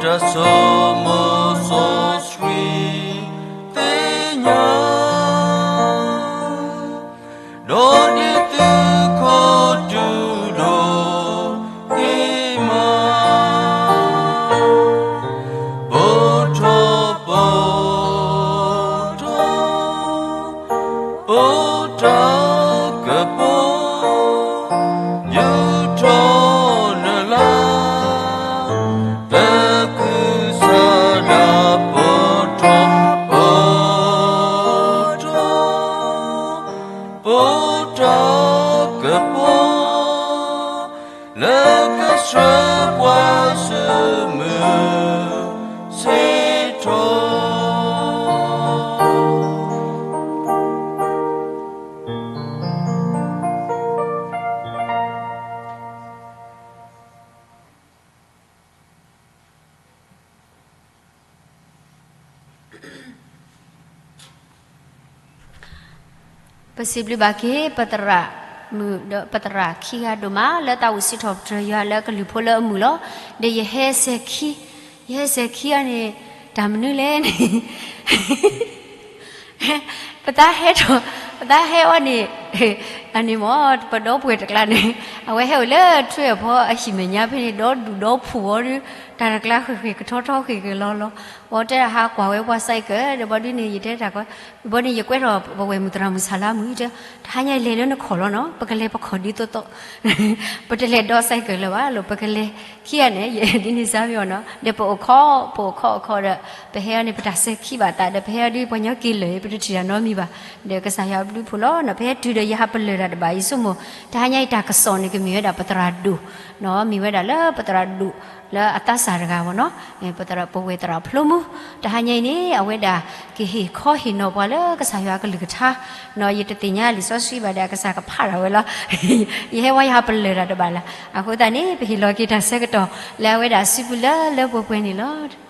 တၢ်ဆိမိၣ်စီဆှံသ့ၣ်ညါ, ဒီးဒ်သုခီတုၤဒိၣ်က့ၤမး, ပိာ်ထီၣ်ပိာ်ထီၣ် ပိာ်တၢ်ကပီၤ, ယူာ်ထီၣ်နလၤ, ပကုၢ်ဆၢဒၣ်ပိာ်ထီၣ်ပိာ်ထီၣ်, ပိာ်တၢ်ကပီၤ, လၢကစၢ်ပှၤစုမုၢ်စ့ၢ်ထီၣ်. ပစံးဘျုးဘၣ်က့ၤ ပသရၣ်မုၣ်ဒီး ပသရၣ်ခံဂၤဒိၣ်မး လၢတၢ်အိၣ်စံးထီၣ်ပတြၢၤယွၤလၢကလုၢ်ဖိလၢအမုာ်လီၤ. ဒီးယဟဲစဲၤခံ, ယဟဲစဲၤခံအီၤန့ၣ် တၢ်မနုၤလဲၣ်န့ၣ် ပသးဟဲထီၣ်, ပသးဟဲအီၤန့ၣ်, အန့ၣ်မ့ၢ် ပဒီပုၢ်ဝဲၢ်တကျါန့ၣ် အဝဲဟဲအိၣ်လၢထွဲအဖီအဟံၣ်မဲာ်ညါဖဲန့ၣ် ဒီဒူၣ်ဒီဖှိၣ်အီၤဒီး တၢ်တကျါဃ့ၢ်ဃ့ၢ်ကထီထီ ဃ့ၢ်က့ၤလီၤလီၤ. အီတဲဒၣ်ဟးကွၢ်ဝဲပှၤ cycle ဒီး ဘၣ်ဒုးန့ၣ် ယတဲတၢ်ကီ, ဘၣ်ဒုးန့ၣ် ယကွဲထီၣ်ပဝဲၢ်မုၣ်သရၣ်မုၣ်ဆၣ်လါမုၣ် တဲ, တဟါညါအံၤလဲၤလၢနခီၣ်လီၤနီၤ, ပကလဲၤပခီၣ်ဒ်သိးသိး ပတလဲၤဒီး cycle လၢၤဘၣ်လီၤ, ပကလဲၤခံဂၤန့ၣ် ယဒ်န့ၣ်စါမ့ၢ်အီၤနီၤ, ဒီးပအိၣ်ခိး, ပအိၣ်ခိးအခီဒီး ပဟဲအီၤန့ၣ် ပတၢ်စဲၤခံဘၣ်သးဒီး ပဟဲအီၤဒ်ပှၤညီက့ၤလၢာ် ပတထံၣ်တၢ်နီတမံၤဘၣ်, ဒီးကစၢ်ယွၤဘျုးဖှိၣ်လီၤနီၤ. ပဟဲတုၤဒီးယဟးပလၢၢ်တၢ်တဘၣ် ယဆိကမိၣ် တဟါညါအံၤတၢ်ကစီၣ်န့ၣ် ကမ့ၢ်ဝဲဒၣ်ပသရၣ်ဒိၣ်နီၤ, မ့ၢ်ဝဲဒၣ်လၢပသရၣ်ဒိၣ် လၢအသးစၢ်တဂၤဘၣ်နီၤ, ပဝဲၢ်သရၣ်ဖျိမူ တဟါညါအံၤန့ၣ် အဝဲဒၣ်ကဟ့ၣ်ခီဟ့ၣ်နီၤပှၤလၢကစၢ်ယွၤအကလုၢ်ကထါနီၤ, ယတသ့ၣ်ညါလံာ်စီဆှံဘၣ်ဒီး အကစၢ်ကဖးဒၣ်ဝဲလီၤ. ယဟဲဝဲယဟးပလၢၢ်တၢ်တဘၣ်လၢၤ, အဃိသတးန့ၣ် ပဟ့ၣ်လီၤက့ၤတၢ်ဆၢကတီၢ်လၢအဝဲဒၣ်အစုပူၤလၢလၢပှဲၤပှဲၤန့ၣ်လီၤ.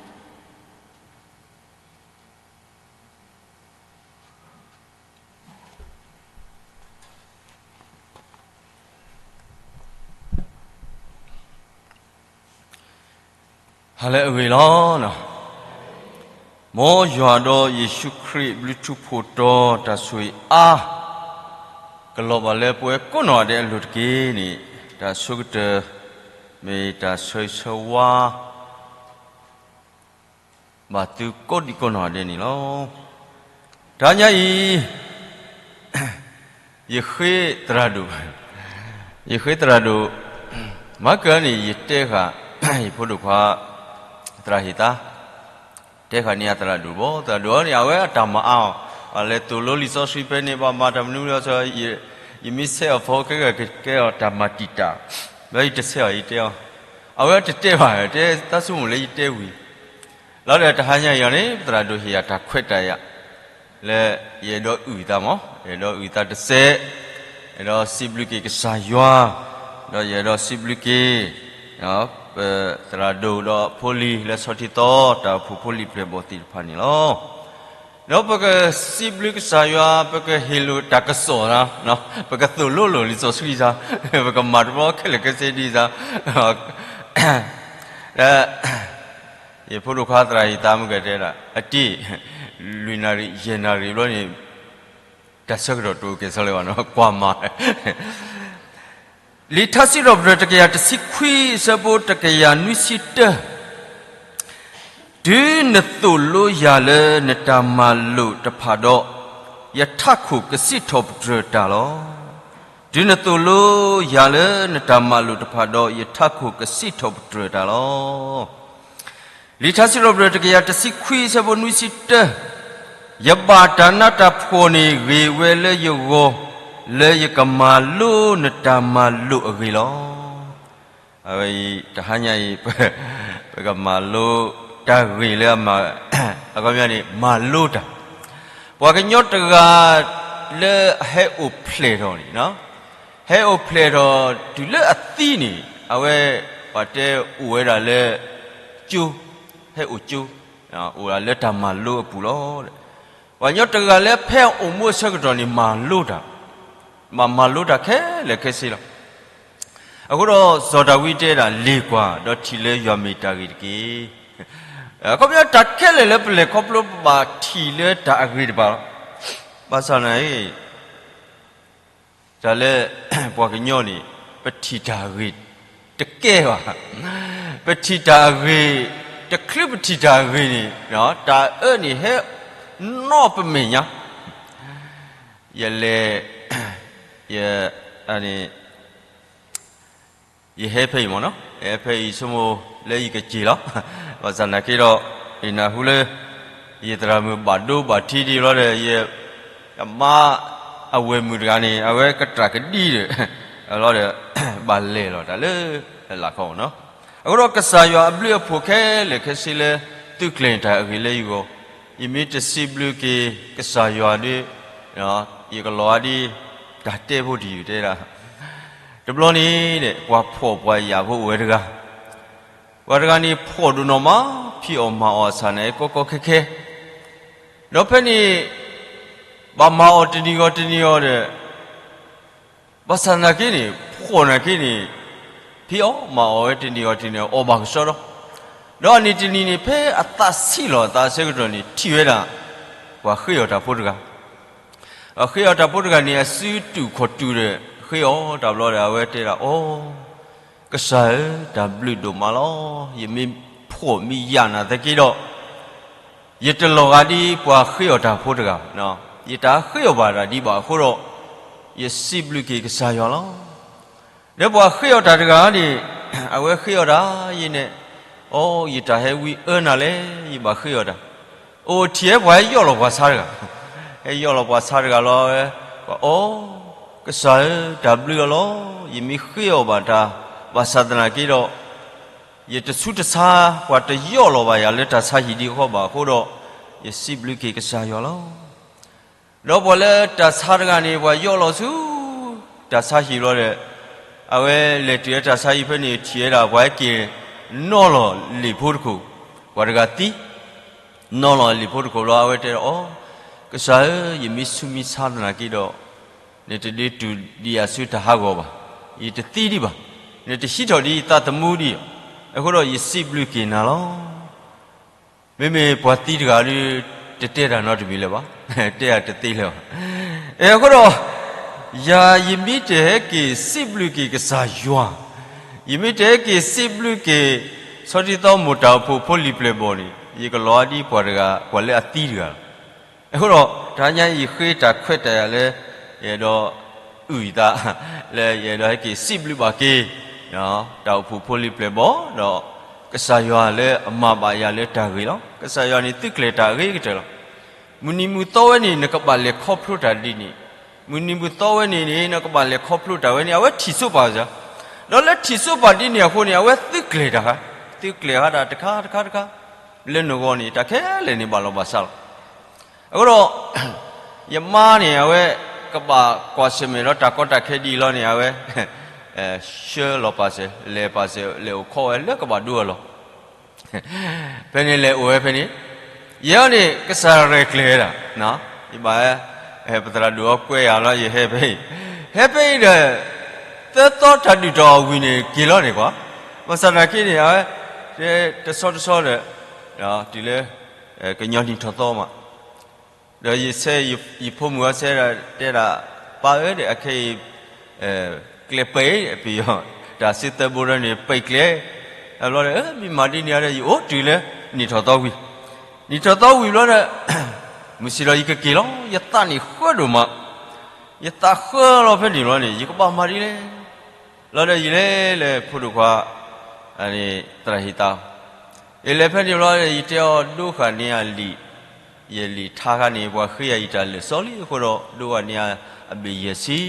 ဟါလၢအဂ့ၤလီၤ. မ်ယွၤဒီးယ့ၣ်ၡူးခရံာ်ဘျုးထူးဖှိၣ်တီၤတၢ်ဆိၣ်ဂ့ၤအါ ကလီၤဘၣ်လၢပဝဲကိးနီၢ်ဂၤဒဲးအလိၤတက့ၢ်န့ၣ်, တၢ်ဆိကတၢၢ် မ့ၢ်တၢ်ဆၢဂ့ၤဆၢဝါ ဘၣ်သုကိးဒံကိးနီၢ်ဂၤဒဲးန့ၣ်လီၤ. တဟါညါအံၤ ယဃ့သရၣ်ဒိၣ်, ယဃ့သရၣ်ဒိၣ်, မၤကၢန့ၣ် ယတဲဃာ် ယဖိဒိၣ်ခွါ သရၣ်ဟ့ၣ်သါ, တဲဃာ်န့ၢ်အသရၣ်ဒိၣ်ဘၣ်, သရၣ်ဒိၣ်အီၤန့ၣ် အဝဲအတၢ်မၤအါအီၤ, အလဲၤသိၣ်လိလံာ်စီဆှံဖဲန့ၣ် ဘၣ်မၤတၢ်မနုၤမနုၤအီၤ, ယမ့ၢ်ဆဲးအီၤဖိ ကဲကဲအီၤတၢ်မၤတံာ်တာ်, ဘျီယတဆဲးအီၤ ယတဲအီၤ, အဝဲတတဲဘၣ်, တဲသးဆိကမိၣ်လၢယတဲဝံၤ လီၤဒီးတဟါညါအံၤအီၤန့ၣ် ပသရၣ်ဒိၣ်ဟ့ၣ်ယၤတၢ်ခွဲးတၢ်ယာ် လၢယအဲၣ်ဒိးအုၣ်သးမး, ယအဲၣ်ဒိးအုၣ်သးတစဲး, ယအဲၣ်ဒိးစံးဘျုးက့ၤကစၢ်ယွၤ, ဒီးယအဲၣ်ဒိးစံးဘျုးက့ၤ ပသရၣ်ဒိၣ်ဒီးဖိလံၤလၢဆီထံသီ တၢ်အိၣ်ဖှိၣ်ဖိလံၤပျဲၢ်ဘီၣ်သ့ၣ်တဖၣ်န့ၣ်လီၤ. ဒီးပကစံးဘျုးကစၢ်ယွၤ, ပကဟ့ၣ်လိာ်တၢ်ကစီၣ်သး, ပကသိၣ်လိလိာ်လံာ်စီဆှံသး, ပကမၤတဘျီခဲလၢာ်ခဲဆ့ဒ်သး ယဖိဒိၣ်ခွါသရၣ်ဟ့ၣ်သါမုၢ်ကတဲဒၣ် အတ့ၢ် လွံၢ်နၣ်ရံၣ် ယဲၢ်နၣ်ရံၣ်ဘျီန့ၣ် တၢ်ဆၢကတီၢ်တအိၣ်ကဲၣ်ဆိးလၢၤဘၣ်နီၤ ကွၢ်မၤ လံာ်ထါစံးထီၣ်ပတြၢၤ တကယၤတဆံခွံ အဆၢဖိတကယၤနွံဆံတၢ, တုၤနသိၣ်လိယၤလၢနတၢ်မၤလိာ်တဖၣ်ဒီး, ယထးခိၣ်ကစံးထီၣ်ပတြၢၤတၢ်လီၤ. တုၤနသိၣ်လိယၤလၢနတၢ်မၤလိာ်တဖၣ်ဒီး, ယထးခိၣ်ကစံးထီၣ်ပတြၢၤတၢ်လီၤ. လံာ်ထါစံးထီၣ်ပတြၢၤ တကယၤတဆံခွံ အဆၢဖိနွံဆံတၢ, ယဘၣ်တၢ်နးတၢ်ဖှီၣ်န့ၣ် ဂ့ၤဝဲလၢယဂီၢ်, လၢယကမၤလိနတၢ်မၤလိာ်အဂ့ၢ်လီၤ. အဝဲအံၤ တဟါညါအံၤ ပကမၤလိတၢ်ဂ့ၢ်လၢအမၤ, အခီပညီန့ၣ် မၤလိတၢ်, ပှၤကညီတဂၤလၢအဟဲအိၣ်ဖျဲၣ်ထီၣ်န့ၣ် ဟဲအိၣ်ဖျဲၣ်ထီၣ်တုၤလၢအသံန့ၣ် အဝဲ ပှၤတဲအိၣ်ဝဲဒၣ်လၢ ကၠိ, ဟဲအိၣ်ကၠိ, အိၣ်ဒၣ်လၢတၢ်မၤလိအပူၤလီၤ. ပှၤကညီတဂၤလၢဖဲအအိၣ်မူအဆၢကတီၢ်န့ၣ် မၤလိတၢ်, မၤလိတၢ်ခဲလၢာ်ခဲဆ့လီၤ. အဃိဒီးစီၤဒၤဝံးတဲဒၣ် လ့ၣ်ကွၢ်, ဒီးထံၣ်လၢယွၤမ့ၢ်တၢ်ဂ့ၤတက့ၢ်. အခီပညီတၢ်ခဲလၢာ်လၢပလဲၤခီဖျိပဘၣ်ထံၣ်လၢတၢ်အဂ့ၤတဖၣ်လီၤ. ဘၣ်ဆၣ်သနာ်က့ တၢ်လၢ ပှၤကညီန့ၣ် ပထံၣ်တၢ်အဂ့ၤတကဲဘၣ်. ပထံၣ်တၢ်အဂ့ၤ, တချုးပထံၣ်တၢ်အဂ့ၤန့ၣ် တၢ်အၢန့ၣ်ဟဲနီၢ်ပမဲာ်ညါ ယလဲၤ, ယ, ယဟဲဖဲအံၤမ့ၢ်နီၤ, ယဟဲဖဲအံၤဆိကမိၣ်လၢယကစ့ၢ်လီၤ. ဘၣ်ဆၣ်သနာ်က့ဒီး ယနၢ်ဟူလၢ ယသရၣ်မုၣ်ဘၣ်ဒိဘၣ်ထံးဒံးလီၤဒီး ယ, ယမါအဝဲၢ်မုၣ်တဂၤန့ၣ် အဝဲကတၢၢ်ကဒံဒီး လီၤဒီး ဘၣ်လဲၤလီၤတၢ်လၢ လၢ်ခီမ့ၢ်နီၤ. အဃိဒီးကစၢ်ယွၤအဘျုးအဖှိၣ်ခဲလၢာ်ခဲဆ့လၢ သုးကျဲၤတၢ်အဂ့ၤလၢယဂီၢ်, ယမ့ၢ်တစံးဘျုးက့ၤကစၢ်ယွၤဒီး ယကလီၤအါဒ် တၢ်တဲဖိတယုၢ်တဲဒၣ်, တဘျီန့ၣ်ဒီး ပှၤဖှီၣ်ပှၤယာ်ဖိအိၣ်ဝဲတဂၤ, ပှၤတဂၤန့ၣ်ဖှီၣ်ဒိၣ်နီၢ်မး ဖံးအီၣ်မၤအီၣ်အဆၣ်န့ၣ် ကီကီခဲခဲ, ဒီးဖဲန့ၣ် ဘၣ်မၤအီၣ်တနံၤဂီၤတနံၤဂီၤဒီး ဘၣ်ဆၣ်သနာ်က့န့ၣ် ဖှီၣ်သနာ်က့န့ၣ် ဖံးအီၣ်မၤအီၣ်ဝဲတနံၤဂီၤတနံၤဂီၤ အီၣ်ဘၣ်ကစီဒီ, ဒီးအနံၤတနံၤန့ၣ် ဖဲအသးဆံးလီၤအသးအဆၢကတီၢ်န့ၣ် ထံၣ်ဝဲဒၣ် ပှၤဃ့အီၣ်တၢ်ဖိတဂၤ, အဃ့အီၣ်တၢ်ဖိတဂၤန့ၣ် အစုတူာ်ခီၣ်တူာ်ဒီး ဃ့အီၣ်တၢ်ဘျီဒီး အဝဲတဲဒၣ်အီၤ, ကစၢ်ဧၢ, တၢ်ဘျုးဒိၣ်မးလီၤ. ယမ့ၢ်ဖှီၣ်မ့ၢ်ယာ်နာ်သက့ဒီး ယတလီၤဂာ်ဒ်ပှၤဃ့အီၣ်တၢ်ဖိတဂၤ, ယတဃ့အီၣ်ဘၣ်တၢ်ဒံးဘၣ်အဃိဒီး ယစံးဘျုးက့ၤကစၢ်ယွၤလီၤ. ဒီးပှၤဃ့အီၣ်တၢ်တဂၤန့ၣ် အဝဲဃ့အီၣ်တၢ်ယဲန့ၣ်, အိ ယတၢ်ဟဲဝံအၢနၤလဲၣ်, ယဘၣ်ဃ့အီၣ်တၢ်, အိၣ်ထံၣ်ဝဲပှၤဟဲယီၢ်လီၤပှၤဆါတဂၤ, ဟဲယီၢ်လီၤပှၤဆါတဂၤလီၤဝဲ, ပှၤအီၤ, ကစၢ်ဧၢ, တၢ်ဘျုးအီၤလီၤ. ယမ့ၢ်ဃ့အီၣ်ဘၣ်တၢ် ဘၣ်ဆၣ်သနာ်က့ဒီး ယတဆူတဆါ ပှၤတယီၢ်လီၤဘၣ်ယၤလၢတၢ်ဆါဟံၣ်ဒံးအဃိဘၣ်အဃိဒီး ယစံးဘျုးက့ၤကစၢ်ယွၤလီၤ. ဒီးပှၤလၢတၢ်ဆါတဂၤန့ၣ် ပှၤယီၢ်လီၤဆူ တၢ်ဆါဟံၣ်ဘျီဒီး အဝဲလဲၤတုၤလၢတၢ်ဆါဟံၣ်ဖဲန့ၣ် ထံၣ်ဝဲဒၣ်ပှၤဟဲက့ၤနီၣ်လီၤလံာ်ဖိတခိၣ်, ပှၤတဂၤသံ နီၣ်လီၤလံာ်ဖိတခိၣ်ဘျီ အဝဲတဲအီၤ, ကစၢ်ဧၢ, ယမ့ၢ်ဆူးမ့ၢ်ဆါသနာ်က့ဒီး နတဒုးတူၢ်ဒံးယၤဆူတၢ်ဟးဂီၤဘၣ်, ယတသံဒံးဘၣ်, နတဟံးထီၣ်ဒံးယသးသမူဒံး, အဃိဒီးယစံးဘျုးက့ၤနၤလီၤ. မ့မ့ၢ်ပှၤသံတဂၤဒီး တတဲတၢ်နီတမံၤလၢၤဘၣ်, တဲတၢ်တသ့လၢၤဘၣ်. အဃိဒီး ယၤယမ့ၢ်တဟဲက့ၤစံးဘျုးက့ၤကစၢ်ယွၤ, ယမ့ၢ်တဟဲက့ၤစံးဘျုးက့ၤ ဆီထံသီမိၢ်တၢ်အိၣ်ဖှိၣ်ဖိလံၤပျဲၢ်ဘီၣ်န့ၣ် ယကလီၤဒ်ပှၤတဂၤ ပှၤလၢအသံတဂၤလီၤ. အဃိဒီး တဟါညါအံၤယဃ့တၢ်ခွဲးတၢ်ယာ်လၢ ယအဲၣ်ဒိးအုၣ်ယသး လၢယအဲၣ်ဒိးဟဲက့ၤစံးဘျုးဘၣ်က့ၤ တၢ်အိၣ်ဖှိၣ်ဖိလံၤပျဲၢ်ဘီၣ် ဒီးကစၢ်ယွၤလၢအမၤဘၣ်ယၤလၢတၢ်ဂ့ၤလီၤ. ကစၢ်ယွၤန့ၣ်သုးကျဲၤတၢ်အဂ့ၤကတၢၢ်လီၤ. မုၢ်နံၤမုၢ်သီဝဲန့ၣ် နကဘၣ်လဲၤခီဖျိတၢ်ဒ်န့ၣ်, မုၢ်နံၤမုၢ်သီဝဲန့ၣ်န့ၣ် နကဘၣ်လဲၤခီဖျိတၢ်ဝဲန့ၣ် အဝဲထံၣ်စိပာ်စၢၤ, ဒီးလၢထံၣ်စိပာ်ဒ်န့ၣ်အဃိန့ၣ် အဝဲသုးကျဲၤတၢ်, သုးကျဲၤဃာ်တၢ်တခါတခါတခါ လၢနဂီၢ်န့ၣ် တၢ်ခဲလၢာ်န့ၣ်ဘၣ်လီၤဘၣ်စးလီၤ. အဃိဒီး ယမါန့ၣ် အဝဲကဘၣ်ကွၢ်ဆၢၣ်မဲာ်ဒီးတၢ်ကီတၢ်ခဲဒ်အံၤလီၤန့ၣ် အဝဲ ဆှၢလီၤပာ်စၢၤ လဲၤပာ်စၢၤ လဲၤအိၣ်ခိးဝဲလၢကဘၣ်ဒိအလီၢ်, ဖဲန့ၣ်လဲၤအိၣ်ဝဲဖဲန့ၣ်, ယဲန့ၣ် ကစၢ်ရဲၣ်ကျဲၤဝဲဒၣ်, ယဘၣ် ပသရၣ်ဒိၣ်အီၤကွဲယၤလီၤ ယဟဲဖဲအံၤ, ဟဲဖဲအံၤဒီး သၢသီတၢ်ဒုၣ်တၢ်အီၣ်ဝံၤန့ၣ် က့ၤလီၤန့ၣ်ကွၢ်, ဘၣ်ဆၣ်သနာ်က့န့ၣ် အဝဲ တဆီတဆီဒီး တုၤလၢ ကညီနံၣ်ထီၣ်သီမး ဒီးယဆဲယဖိမုၣ်အီၤဆဲဒၣ် တဲဒၣ် ပၢ်ဧၢ ဒီးအခဲအံၤ ကျဲပှဲၤအံၤ ပယီၤ တၢ်စုသၢဘိဒီးန့ၣ် ပှဲၤကျဲ, အဘျီဒီး မ့ၢ်မၤဒ်န့ၣ်ဒီး ယအိၣ်တုၤလၢနံၣ်ထီၣ်သီဝံၤ, နံၣ်ထီၣ်သီဝံၤဘျီဒီး မုၢ်ဆ့ၣ်ဒီးယကက့ၤလီၤ ယသးန့ၣ်ဃၢဒိၣ်မး, ယသးဃၢလီၤဖဲန့ၣ်ဘျီန့ၣ် ယကဘၣ်မၤဒ်လဲၣ် လီၤဒီးယလဲၤလၢဖိဒိၣ်ခွါ သရၣ်ဟ့ၣ်သး, ယလဲၤဖဲန့ၣ်ဘျီ ယတဲအီၤ ဒိဃာ်န့ၢ်ယလံာ်, ယလံာ်ထါခါန့ၣ် ပှၤဃ့ယၤယတၢ်လၢာ်စီလံအဃိဒီး ဒိဃာ်န့ၢ်ယအဘ့ၣ်ယဲၢ်ဆံ,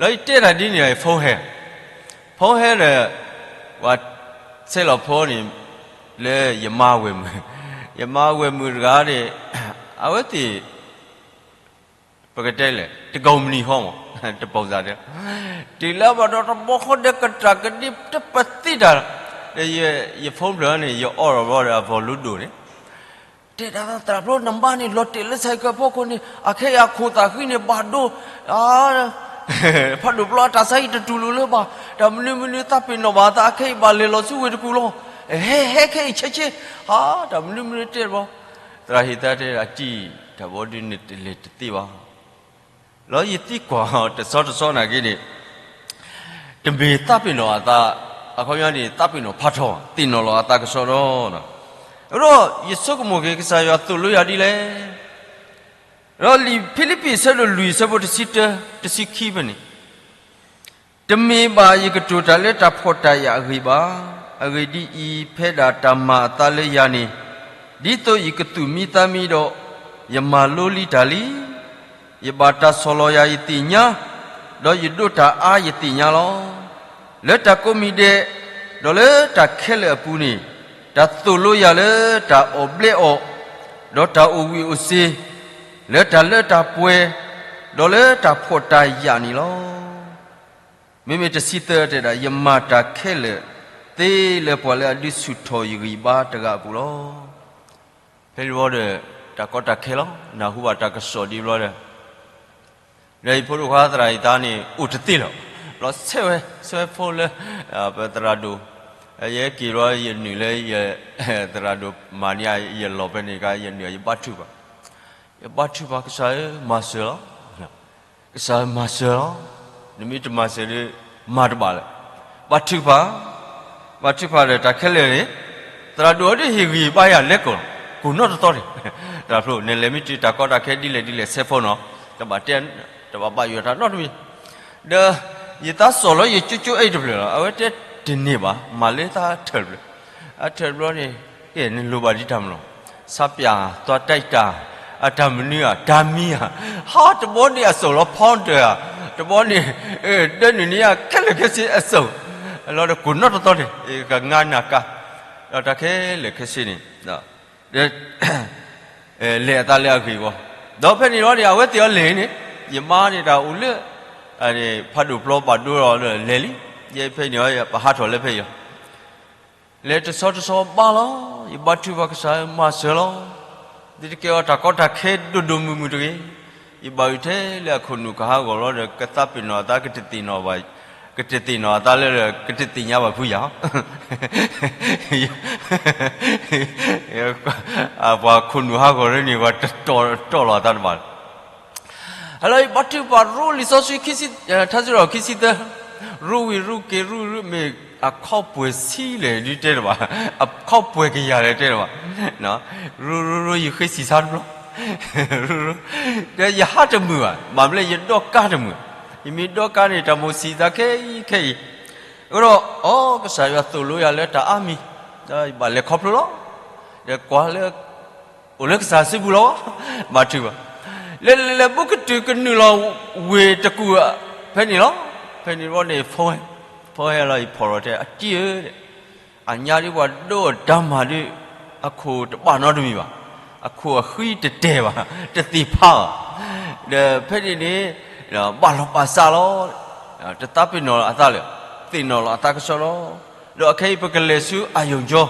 လီၤယတဲတၢ်ဒ်န့ၣ် ယဖိဟဲ, ဖိဟဲဒီး ပှၤဆဲးလီၤဖိန့ၣ် လၢယမါဝဲၢ်မုၣ်, ယမါဝဲၢ်မုၣ်တဂၤန့ၣ် အဝဲသ့ၣ် ပကတဲလဲၣ် တကိးမနံၤဃီမး တပိာ်စၢ်တဲ, တုၤလၢဘၣ်ဒီးတဘီဃီဒီးကတၢၢ်ကဒံတပသံတၢ်, ဒီးယဖိဖျၢၣ်န့ၣ် ယအီၣ်ဒီးဘျီဒီးအ volume ဒိၣ်န့ၣ်, တဲဒၣ်သရၣ်ဖျိ နမါန့ၣ် လီၤတဲာ်လၢ ဆိုင်ကယ် ဖီခိၣ်န့ၣ် အခဲအံၤအခိၣ်သးဃံန့ၣ် ဘၣ်ဒိ, ဖးဒိၣ်ဘျီအတၢ်ဆါဟံၣ်တတူၢ်လိာ်လၢၤဘၣ်, တၢ်မနုၤမနုၤသးပ့ၤနီၣ်ဘၣ်သး အခဲအံၤဘၣ်လဲၤလီၤဆူဝ့ၢ်တကူၣ်လီၤ. ဟဲ ဟဲခဲအံၤဆ့ဆ့, ဟး တၢ်မနုၤမနုၤတဲတဘျီ, သရၣ်ဟ့ၣ်သါတဲ အတံၢ် တၢ်ဘီဒုးန့ၣ်တလဲၤတသ့ဘၣ်. လီၤယသံကွၢ်တဆီတဆီနာ်က့န့ၣ် တမ့ၢ်သးပ့ၤနီၣ်အသး, အခီပညီန့ၣ် သးပ့ၤနီၣ်ဖးထီ, သ့ၣ်နီၣ်လီၤအသးကစီဒီ, အဃိဒီး ယဆိကမိၣ်က့ၤကစၢ်ယွၤသိၣ်လိယၤဒ်လဲၣ်. ဒီးလံာ်ဖံလံးပံးအဆၢဒိၣ်လွံၢ်အဆၢဖိတဆံတၢ တဆံခံဖဲန့ၣ်, တမ့ၢ်ဘၣ်ယကတိၤတၢ်လၢတၢ်ဖှီၣ်တၢ်ယာ်အဂ့ၢ်ဘၣ်. အဂ့ၢ်ဒ်အံၤ, ဖဲဒၣ်တၢ်မၤအသးလၢယၤန့ၣ်, ဒ်သိးယကသူၣ်မံသးမံဒီး, ယမၤလိလံတၢ်လံ. ယဘၣ်တၢ်ဆီၣ်လီၤယၤယသ့ၣ်ညါ, ဒီးယဒိးတၢ်အါယသ့ၣ်ညါလီၤ. လၢတၢ်ကိးမံၤဒဲး, ဒီးလၢတၢ်ခဲလၢာ်အပူၤန့ၣ်, တၢ်သိၣ်လိယၤလၢတၢ်အီၣ်ဘျဲအီၣ်, ဒီးတၢ်အိၣ်ဝံၣ်အိၣ်စ့ၤ, လၢတၢ်လၢတၢ်ပှဲၤ, ဒီးလၢတၢ်ဖှီၣ်တၢ်ယာ်န့ၣ်လီၤ. မ့မ့ၢ်တဆံသၢတဲဒၣ်, ယမၤတၢ်ခဲလၢာ် သ့လၢပှၤလၢအဒုးဆူၣ်ထီၣ်ယဂံၢ်ဘါတဂၤအပူၤလီၤ. ဖဲန့ၣ်ဘျီဒီး တၢ်ကီတၢ်ခဲလီၤ, နၢ်ဟူဘၣ်တၢ်ကစီၣ်ဒ်ဘျီဒီး, ဒီးယဖိဒိၣ်ခွါသရၣ်အံၤသါန့ၣ် အိၣ်တသ့လီၤ. လီၤဆဲးဝဲ, ဆဲးဝဲဖိလၢ ပသရၣ်ဒိၣ်, ယဟဲက့ၤဘျီ ယနုာ်လၢယ သရၣ်ဒိၣ်မၤန့ၢ်ယလီၢ်ဖဲန့ၣ်ကါ ယနုာ် ယဘါထုကဖၣ်, ယဘါထုကဖၣ် ကစၢ်ဧၢ မၤစၢၤလီၤ. ကစၢ်ဧၢ မၤစၢၤလီၤ. နမ့ၢ်တမၤစၢၤဒီး မၤတဘၣ်လၢၤ. ဘါထုကဖၣ်, ဘါထုကဖၣ်ဒီးတၢ်ခဲလၢာ်န့ၣ်, သရၣ်ဒိၣ်အီၤဒ်ဟ့ၣ်ဂံၢ်ဘါယၤလဲၤကိးလီၤ, ကိးနီၢ်တသီန့ၣ်, တၢ်ဖျိ နလဲၤမ့ၢ်တုၤတၢ်ကီတၢ်ခဲဒ်လဲၣ်ဒ်လဲၣ် ဆဲးဖိနီၤ, တဘၣ်တဲ, တဘၣ်ဘၣ်ယွၤတၢ်နီတမံၤ, ဒီး ယသးစီၣ်လီၤ ယကၠိကၠိအဲၣ်တဖျၢၣ်လီၤ, အဝဲတဲတန့ၢ်ဘၣ်, မၤလၢသးထၢၣ်တဖျၢၣ်, အထၢၣ်တဘျီန့ၣ်, ကဲ နလိၣ်ဘၣ်ဒ်တၢ်မနုၤလီၤ, ဆါပၠး သွါတၢ်တၢ်, အတၢ်မနုၤဧါ တၢ်မံၤဧါ, ဟါ တဘျီန့ၣ်အစိၣ်လီၤ ဖီတၢၢ်ဧါ, တဘျီန့ၣ်, ဒၢနုၢ်န့ၢ်ယၤခဲလၢာ်ခဲဆ့အစိၣ်, လီၤဒီးကိးနီၢ်တသီန့ၣ်, ကငါနၢ်ကါ, ဒီးတၢ်ခဲလၢာ်ခဲဆ့န့ၣ် လဲၤအသးလၢအဂ့ၢ်အဂီၢ်, ဒီးဖဲန့ၣ်လီၤန့ၣ် အဝဲသ့ၣ်အီၤလဲၤန့ၣ်, ယမါန့ၣ်တၢ်အိၣ်လၢ ဖးဒိၣ်ပျီဘၣ်ဒိလီၤလဲၤလံ, ယဲဖဲန့ၣ်အီၤ ပဟးထီၣ်လၢဖဲအံၤလီၤ, လဲၤတဆီတဆီဘါလီၤ, ယဘါထုကဖၣ် ကစၢ်ဧၢ မၤစၢၤလီၤ, သုတကဲအီၤတၢ်ကီတၢ်ခဲဒိၣ်ဒိၣ်မုၢ်မုၢ်တဂ့ၤ, ယဘၣ်အုၣ်ထဲလၢအခိၣ်နူာ်ကဟးဂီၤလီၤဒီး ကသးပ့ၤနီၣ်အသး ကတသ့ၣ်နီၣ်ဘၣ်, ကတသ့ၣ်နီၣ်အသးလၢ ကတသ့ၣ်ညါဘၣ်ဖုယၤ ပှၤခိၣ်နူာ်ဟးဂီၤလၢန့ၣ် ပှၤတတီၢ်တီၢ်လီၤအသးတဘၣ်လၢၤ, ဟဲလီၤ ယဘါထုကဖၣ်ရိလံာ်စီဆှံ ထါစံးထီၣ်ခံဆံသၢ, ရူဝံၤရူက့ၤရူရူမ့ၢ်အခီပှဲၤဆံလဲၣ်ဒုးတဲတဘၣ်, အခီပှဲၤကယၤလဲၣ်တဲတဘၣ်, ရူရူရူ ယဃ့စံးဆါတဘျီ, ရူရူ, ဒီးယဟးတမုာ်ဘၣ်, ဘၣ်မနုၤလဲၣ် ယဒိးကါတမုာ်, ယမ့ၢ်ဒိးကါန့ၣ် တၢ်မိၣ်ဆံးသးခဲအံၤခဲအံၤ, အဃိဒီး အိ ကစၢ်ယွၤသိၣ်လိယၤလၢတၢ်အါမံၤ, ဒီးယဘၣ်လဲၤခီဖျိလီၤ, ဒီးကွၢ်လၢ အိၣ်လၢကစၢ်စုပူၤလီၤ, ဘါထုကဖၣ်, လဲၤလဲၤလဲၤ ဘူးကတုၤကနုာ်လီၤဝ့ၢ်တကူၣ် ဖဲန့ၣ်လီၤ, ဖဲန့ၣ်တဘျီန့ၣ် ဖီဝဲ, ဖီဝဲလီၤ ယဖီၣ်လီၤတဲ အတံၢ်ဧၢ, အညါဒ်ပှၤဒိးတၢ်မၤဒ် အခိၣ်တဘၣ်နီတမံၤဘၣ်, အခိၣ်အဃံတတဲာ်ဘၣ်, တသ့ၣ်ဖးဘၣ်, ဒီးဖဲန့ၣ်န့ၣ် ဘၣ်လီၤပာ်စးလီၤ, တသးပ့ၤနီၣ်အသးလၢၤ, သ့ၣ်နီၣ်လီၤအသးကဆှီလီၤ, ဒီးအခဲအံၤ ပကလဲၤဆူအယိၣ်ကၠီ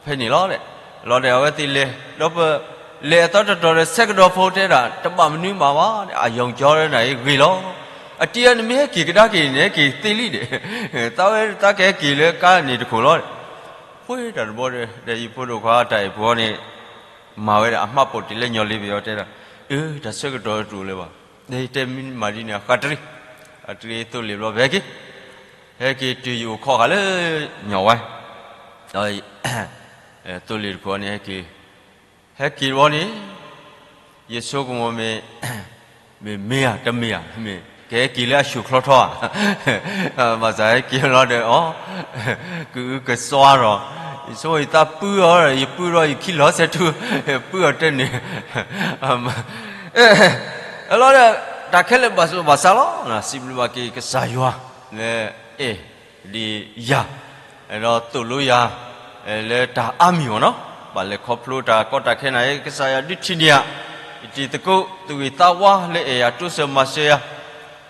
ဖဲန့ၣ်လီၤ, လီၤဒီးအဝဲသ့ၣ်လဲၤ, ဒီးပလဲၤအသီတတီၤဒီး ဆဲးကဒီးဖိတဲဒၣ် တဘၣ်မနုၤမးဘၣ်, အယိၣ်ကၠီန့ၣ်ဂ့ၤလီၤ, အတံၢ်ဧၢ နမ့ၢ်ဟဲက့ၤကဒါက့ၤန့ၣ် ဟဲက့ၤသ့လံဒီး, သးဝဲသးကဟဲက့ၤလၢကါန့ၣ်တခိၣ်လီၤ, ပှ့ၤတၢ်တဘျီဒီး ဒီးယဖိဒိၣ်ခွါတၢ်အဲၣ်ဖိန့ၣ် မၤဝဲဒၣ်အမှတ်ပုံတင် လၢညီလ့ပယီၤတဲဒၣ်, အၢ တၢ်ဆၢကတီၢ်တအိၣ်လၢၤဘၣ်, တဲမ့ၢ်မၤဒ်န့ၣ် ဃးတရံး, ဃးတရံးသိလ့ၣ်ဘျီ ပဟဲက့ၤ, ဟဲက့ၤတုၤယအိၣ်ခိးဃာ်လၢ ညီဝါ, ဒီး သိလ့ၣ်တခိၣ်န့ၣ် ဟဲက့ၤ, ဟဲက့ၤတဘျီန့ၣ် ယဆိကမိၣ်မ့ၢ်, မ့ၢ်မ့ၢ်ဧါ တမ့ၢ်ဧါ, မ့ၢ်ကဟဲက့ၤလၢအဆူၣ်ချီထီဧါ, ဘၣ်ဆၣ်ဟဲက့ၤလီၤဒီး အီ ကအုကစွါဒီး, ယဆိကမိၣ်ယသးပုၢ်အီၤ, ယပုၢ်ဒီးယခံလီၤစဲးထူ, ပုၢ်အီၤတဲန့ၣ်, လီၤဒီး တၢ်ခဲလၢာ်ဘၣ်ဘၣ်ဆၣ်လီၤ, စံးဘျုးဘၣ်က့ၤကစၢ်ယွၤ လၢအဲၣ်ဒိးယၤ, ဒီးသိၣ်လိယၤ လၢတၢ်အါမံၤအဂီၢ်နီၤ, ဘၣ်လဲၤခီဖျိတၢ်ကီတၢ်ခဲနၤအံၤ ကစၢ်ယွၤဒုးထံၣ်န့ၢ်ယၤ, ယတံၤသကိး သူၣ်ဂ့ၤသးဝါလၢအဲၣ်ယၤ တိစၢၤမၤစၢၤယၤ,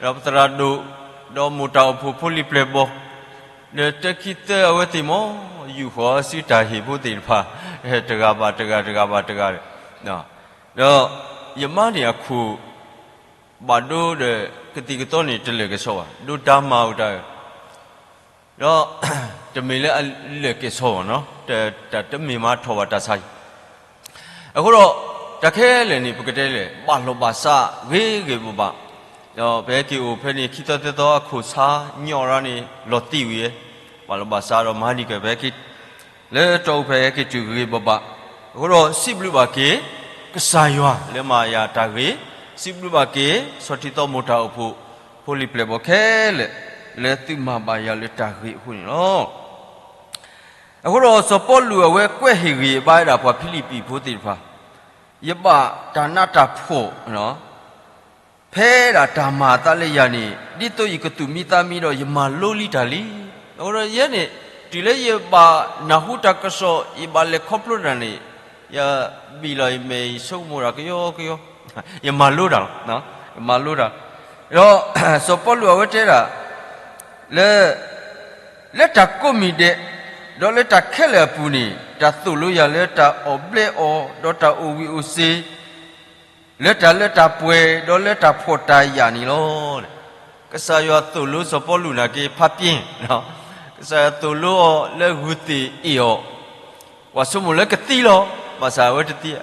ဒီးပသရၣ်ဒိၣ်, ဒီးမိၢ်တၢ်အိၣ်ဖှိၣ်ဖိလံၤပျဲၢ်ဘီၣ်, ဒီးတၢခံသၢအဝဲသ့ၣ်မ့ၢ် ယူာ်ဃီၤစုတၢ်ဟ့ၣ်ဖိသ့ၣ်တဖၣ်, တဂၤဘၣ်တဂၤ တဂၤဘၣ်တဂၤ, ဒီးယမါန့ၣ်အခိၣ် ဘၣ်ဒိဒီး ကသံၣ်ကသီန့ၣ် တလၢာ်ကဆီဘၣ်, ဒိတၢ်မၤအိၣ်တၢ်, ဒီး တမ့ၢ်လၢအလဲၤကဲၣ်ဆိးဘၣ်နီၤ, တမ့ၢ်မၤထီၣ်ဘၣ်တၢ်ဆါအံၤ. အဃိဒီး တၢ်ခဲလၢာ်န့ၣ် ပကတဲလဲၣ် ဘၣ်လီၢ်ဘၣ်စးဂ့ၤဂ့ၤဘၣ်ဘၣ်. ဒီးပဟဲက့ၤအိၣ်ဖဲန့ၣ် ခံသီသၢသီအခိၣ်ဆါညီရၣ်န့ၣ် လီၤတံၢ်ဝံၤ, ဘၣ်လီၢ်ဘၣ်စးဒီးမၤဒံးကဲၣ် ပဟဲက့ၤ လၢတီအူဖဲဟဲက့ၤတုၤဂ့ၤဂ့ၤဘၣ်ဘၣ်. အဃိဒီးစံးဘျုးဘၣ်က့ၤ ကစၢ်ယွၤလၢမၤယၤတၢ်ဂ့ၤ, စံးဘျုးဘၣ်က့ၤ ဆီၣ်ထံသီမိၢ်တၢ်အိၣ်ဖှိၣ် ဖိလံၤပျဲၢ်ဘီၣ်ခဲလၢာ် လၢသုမၤဘၣ်ယၤလၢတၢ်ဂ့ၤအဃိန့ၣ်လီၤ. အဃိဒီးစီၤပီလူးအဝဲကွဲးဟ့ၣ်ဂံၢ်ဘါဝဲဒၣ်ပှၤဖံလံးပံၤဖိသ့ၣ်တဖၣ်, ယဘၣ်တၢ်နးတၢ်ဖှီၣ် ဖဲဒၣ်တၢ်မၤအသးလၢယၤန့ၣ် ဒ်သိးယကသူၣ်မံသးမံဒီး ယမၤလိလံတၢ်လံ. အဃိဒီးယဲန့ၣ် တုၤလၢယဘၣ်နၢ်ဟူတၢ်ကစီၣ် ယဘၣ်လဲၤခီဖျိတၢ်န့ၣ် ယဘံၣ်လီၤယမဲာ် ယဆိကမိၣ်တၢ်ကယီကယီ, ယမၤလိတၢ်လီၤ. ယမၤလိတၢ်, ဒီးစီၤပီလူးအဝဲတဲဒၣ် လၢ လၢတၢ်ကိးမံၤဒဲး ဒီးလၢတၢ်ခဲလၢာ်အပူၤန့ၣ် တၢ်သိၣ်လိယၤလၢတၢ်အီၣ်ဘျဲအီၣ် ဒီးတၢ်အိၣ်ဝံၣ်အိၣ်စ့ၤ လၢတၢ်လၢတၢ်ပှဲၤ ဒီးလၢတၢ်ဖှီၣ်တၢ်ယာ်န့ၣ်လီၤ. ကစၢ်ယွၤသိၣ်လိစီၤပီလူးနာ်က့ ဖးပျ့ၤ, ကစၢ်ယွၤသိၣ်လိအီၤလၢဂုၢ်သ့ၣ်အ့ၣ်အီၤ, ပှၤဆိကမိၣ်လၢကသံလီၤ, ဘၣ်ဆၣ်အဝဲတသံ,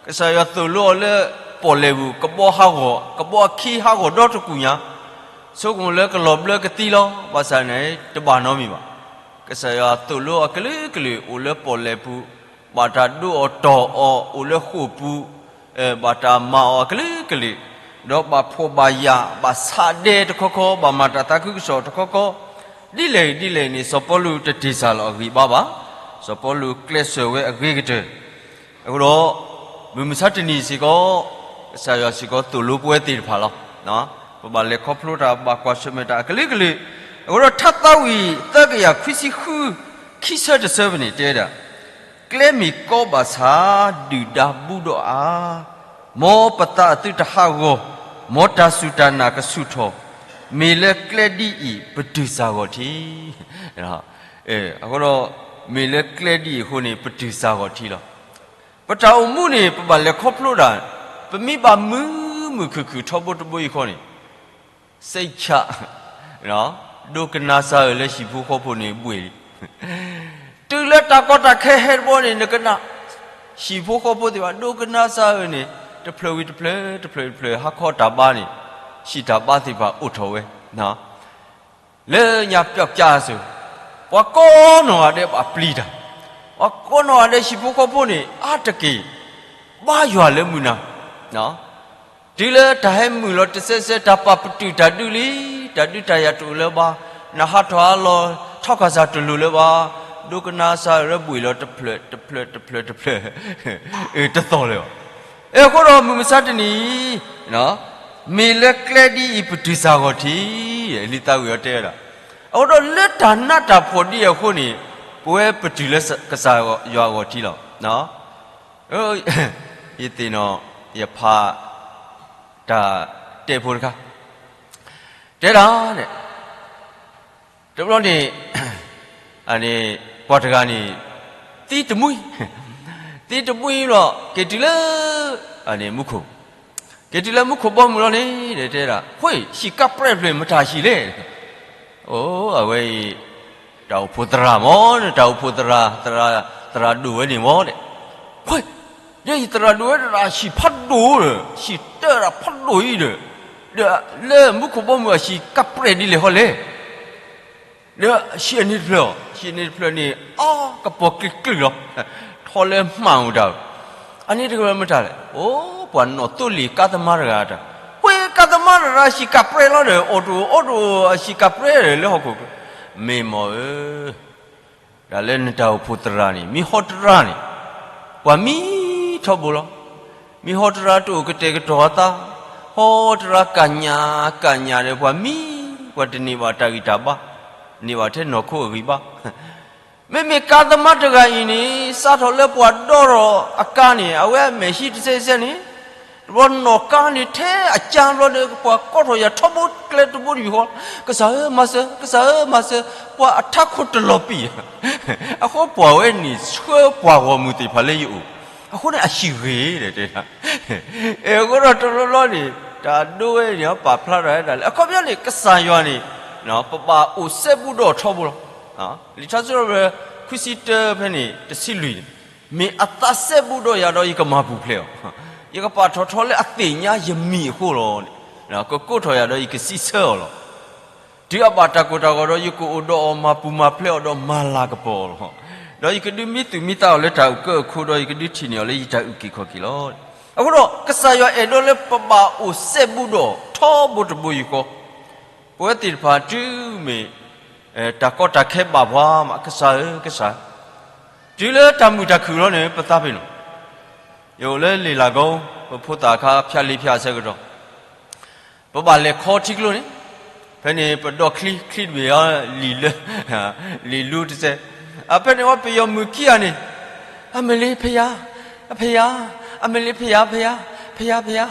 ကစၢ်ယွၤသိၣ်လိအီၤလၢပီၣ်လဲၣ်ပူၤ ကဘီဟးဂီၤ, ကဘီအခံဟးဂီၤဒီတကူၣ်ညါ, ဆိကမိၣ်လၢကလီၤဘျၢကသံလီၤ, ဘၣ်ဆၣ်န့ၣ် တဘၣ်နီတမံၤဘၣ်. ကစၢ်ယွၤသိၣ်လိအီၤကလုာ်ကလုာ် အိၣ်လၢပီၣ်လဲၣ်ပူၤ, ဘၣ်တၢ်ဒိးအီၣ်တီၢ်အီၤ အိၣ်လၢဃိာ်ပူၤ, ဘၣ်တၢ်မၤအီၤအကလုာ်ကလုာ်, ဒီးဘၣ်ဖှီၣ်ဘၣ်ယာ် ဘၣ်ဆးဒဲတခီခီ, ဘၣ်မၤတၢ်သးခုကစီၣ်တခီခီ, ဒ်လဲၣ်ဒ်လဲၣ်န့ၣ် စီၤပီလူးတတ့ၢ်စၢ်လီၤအဂံၢ်ဘါဘၣ်. စီၤပီလူးကျဲးစၢးဝဲအဂ့ၤကတၢၢ် အဃိဒီး မုၢ်မဆါတနံၤစ့ၢ်ကီး ကစၢ်ယွၤစ့ၢ်ကီးသိၣ်လိပဝဲသ့ၣ်တဖၣ်လီၤ. ပဘၣ်လဲၤခီဖျိတၢ် ဘၣ်ကွၢ်ဆၢၣ်မဲာ်တၢ်အကလုာ်ကလုာ်, အဃိဒီးထါသးဝံၣ် သၢကယၤခွံဆံဃု ခံဆၢတဆၢဖဲန့ၣ် တဲဝဲဒၣ်, ကျဲမ့ၢ်ကီဘၣ်ဆၣ် ဒုၣ်ဒါဘူးဒီးအါ, မ်ပသးအသုတဟးဂီၤ, မ်တၢ်စူၢ်တၢ်နာ်ကဆူၣ်ထီၣ်, မ့ၢ်လၢကျဲဒ်အံၤ ပတုၢ်စၢ်ဂီၤထံ အဃိဒီး မ့ၢ်လၢကျဲဒ်အံၤအဃိန့ၣ် ပတုၢ်စၢ်ဂီၤထံလီၤ. ပတၢ်အိၣ်မူန့ၣ် ပဘၣ်လဲၤခီဖျိဒၣ်, ပမ့ၢ်ဘၣ်မုာ်မုာ်ခုၣ်ခုၣ်ထီဘိတဘိအံၤဃီန့ၣ် စိတ်ချ, ဒိကနၣ်စၢ်ဧၢ လၢဟံၣ်ဖိဃီဖိန့ၣ်ဘှ့ၣ်လံ. တုၤလၢတၢ်ကီတၢ်ခဲဟဲတဘိန့ၣ် နကနၣ်, ဟံၣ်ဖိဃီဖိသ့ၣ်တဖၣ် ဒိကနၣ်စၢ်ဧၢန့ၣ် တဖျၢၣ်ဝံၤတဖျၢၣ် တဖျၢၣ်တဖျၢၣ် ဟါခီတၢ်ဘါန့ၣ် ဟံၣ်တၢ်ဘါသ့ၣ်တဖၣ်အိၣ်ထီၣ်ဝဲ လၢညါပျီကၠါစၢၤ, ပှၤကိးနီၢ်ဂၤဒဲးဘၣ်ပျံၤတၢ်, ပှၤကိးနီၢ်ဂၤဒဲးဟံၣ်ဖိဃီဖိန့ၣ် အါတက့ၢ် ဘါယွၤလၢမုၢ်နၤ, တုၤလၢတၢ်ဟဲမုာ်လီၤတစဲးစဲး တၢ်ပာ်ပတုာ်တၢ်ဒုးလံ, တၢ်ဒုးတၢ်ယၤတအိၣ်လၢၤဘၣ်, နဟးထီၣ်ဟးလီၤ ထီၣ်ကစၢ်တလိၤလၢၤဘၣ်, ဒိကနၣ်စၢ်ဧၢ ဘှ့ၣ်လီၤတဖျၢၣ်တဖျၢၣ်တဖျၢၣ်တဖျၢၣ်, တသီၣ်လၢၤဘၣ်. အဃိဒီးမုၢ်မဆါတနံၤအံၤ မ့ၢ်လၢကျဲဒ်အံၤ ပတုၢ်စၢ်ဂီၤထံ, လံာ်သးဝံၣ်အီၤတဲဝဲဒၣ်, အဃိဒီးလၢတၢ်နးတၢ်ဖှီၣ်ဒ်အံၤအဃိန့ၣ် ပဝဲပတုၢ်လၢကစၢ်ယွၤအဂီၢ်ထံလီၤ. ယသ့ၣ်နီၣ် ယဖး တၢ်တဲဖိတခါ တဲဒၣ်န့ၣ် တဘျီန့ၣ် ပှၤတဂၤန့ၣ် သံတမှံ, သံတမှံဘျီ က့ၤတုၤလၢ မူခိၣ်, က့ၤတုၤလၢမူခိၣ်ဘီမုၢ်လီၤန့ၣ် တဲဒၣ် ဃ့ ဟံၣ်ကးပြဲၢ်တဖျၢၣ် မတၤဟံၣ်လဲၣ်. အိ အဝဲအံၤ တၢ်အိၣ်ဖှိၣ်သရၣ်မၢ်, တၢ်အိၣ်ဖှိၣ်သရၣ်, သရၣ်ဒိၣ်ဝဲန့ၣ်မၢ်, ဃ့, ယဲယသရၣ်ဒိၣ်ဝဲဒၣ် ဟံၣ်ဖးဒိၣ်ဒီး ဟံၣ်တၢ်ဒၣ်ဖးဒိၣ်အံၤဒီး, ဒီးလၢမူခိၣ်ဘီမုၢ်အဟံၣ်ကးပြဲၢ်ဒ်လဲၣ်ဟီလဲၣ်. ဒီးဟံၣ်အန့ၣ်တဖျၢၣ်, ဟံၣ်အန့ၣ်တဖျၢၣ်န့ၣ် အါ ကပီၤကျံၤကျုာ်လီၤ, ထီလၢမှၣ်အိၣ်တၢ်, အန့ၣ်တဖျၢၣ်မတၤလဲၣ်. အိ ပှၤနီၣ်သိလ့ၣ်ကါသမါတဂၤတၢ်, ဃ့ကါသမါတဂၤ ဟံၣ်ကးပြဲၢ်လီၤဒီး အီၣ်တအိၣ်အီတအိၣ် အဟံၣ်ကးပြဲၢ်ဒီးလၢဟီၣ်ခိၣ်ချၢ, မ့ၢ်မၢ်ဧၢ တၢ်လၢနတၢ်အိၣ်ဖှိၣ်သရၣ်န့ၣ် မ့ၢ်ဟီတရါန့ၣ် ပှၤမံထီဘိလီၤ. မ့ၢ်ဟီတရါတအိၣ်ကတဲာ်ကတီၤအသး, ဟီတရါကညးကညးဒီးပှၤမံ, ပှၤတန့ၢ်ဘၣ်တၢ်ဂံၢ်တၢ်ဘါ, န့ၢ်ဘၣ်ထဲနီၢ်ခိအဂံၢ်ဘါ. မ့မ့ၢ်ကါသမားတဂၤအံၤန့ၣ် စးထီၣ်လၢပှၤဒီထီၣ်အကါန့ၣ် အဝဲအမဲာ်ဟံးတစဲးစဲးန့ၣ် တဘျီနီၢ်ကါန့ၣ်ထဲအကါဘျီဒီး ပှၤကိးထီၣ်ယၤထီဘိကျဲတဘိတဘ့ၣ်ဃီ, ကစၢ်ဧၢမၤစၢၤ, ကစၢ်ဧၢမၤစၢၤ, ပှၤအထးခိၣ်တလီၤပံာ်, အဃိပှၤဝဲန့ၣ်ဆှၢပှၤဂီၢ်မုၢ်သ့ၣ်တဖၣ်လၢယအိၣ်, အဃိန့ၣ်အဟံၣ်ဂ့ၤတဲ, အဃိဒီးတဘျီဘျီန့ၣ် တၢ်ဒိဝဲန့ၣ် ပာ်ဖျါထီၣ်ဝဲဒၣ်လၢ အခီပညီန့ၣ် ကစၢ်ယွၤန့ၣ် ပဘၣ်အိၣ်စဲဘူးဒီးထီဘိလီၤ. လံာ်ထါစံးထီၣ်ပတြၢၤ ခွံဆံတၢ ဖဲန့ၣ် တဆံလွံၢ်န့ၣ်, မ့ၢ်အသးစဲဘူးဒီးယၤဒီးယကမၤပူၤဖျဲးအီၤ, ယကပာ်ထီၣ်ထီလၢအသ့ၣ်ညါယမံၤအဃိလီၤ. ကကိးထီၣ်ယၤဒီးယကစံးဆၢအီၤလီၤ. တုၤအဘၣ်တၢ်ကိၢ်တၢ်ဂီၤဒီး ယကအိၣ်ဒီးအီၤ မၤပူၤမၤဖျဲးအီၤဒီးမၤလၤကပီၤအီၤလီၤ. ဒီးယကဒုးမံသူၣ်မံသးအီၤလၢတၢ်အုၣ်ကၢအခိၣ် ဒီးယကဒုးထံၣ်န့ၢ်အီၤလၢယတၢ်အုၣ်က့ၤခီၣ်က့ၤလီၤ. အဃိဒီး ကစၢ်ယွၤအဲၣ်ဒိးလၢပဘၣ်အိၣ်စဲဘူးဒီးထီဘိတဘိယူၢ်ဃီ, ပဝဲသ့ၣ်တဖၣ်တုၤမ့ၢ် တၢ်ကီတၢ်ခဲဘၣ်ပှၤမး ကစၢ်ဧၢ ကစၢ်, တုၤလၢတၢ်မုာ်တၢ်ခုၣ်လီၤန့ၣ် ပသးပ့ၤနီၣ်, ယအိၣ်လၢလ့ၣ်လးကိ, ပဖိသၣ်အခါဖၠးလ့ဖၠးအဆၢကတီၢ်, ပဘၣ်လဲၤခီထံကျိန့ၣ်, ဖဲန့ၣ်ပဒီးချံ, ချံတဘ့ၣ်အီၤ လံာ်လၢ, လံာ်လူတစဲး, အဖဲန့ၣ်ဝဲပယီၤမုၣ်ခံဂၤန့ၣ်, အမ့ၢ်လ့ဖယါ, အဖယါ, အမ့ၢ်လ့ဖယါ, ဖယါ, ဖယါ, ဖယါ,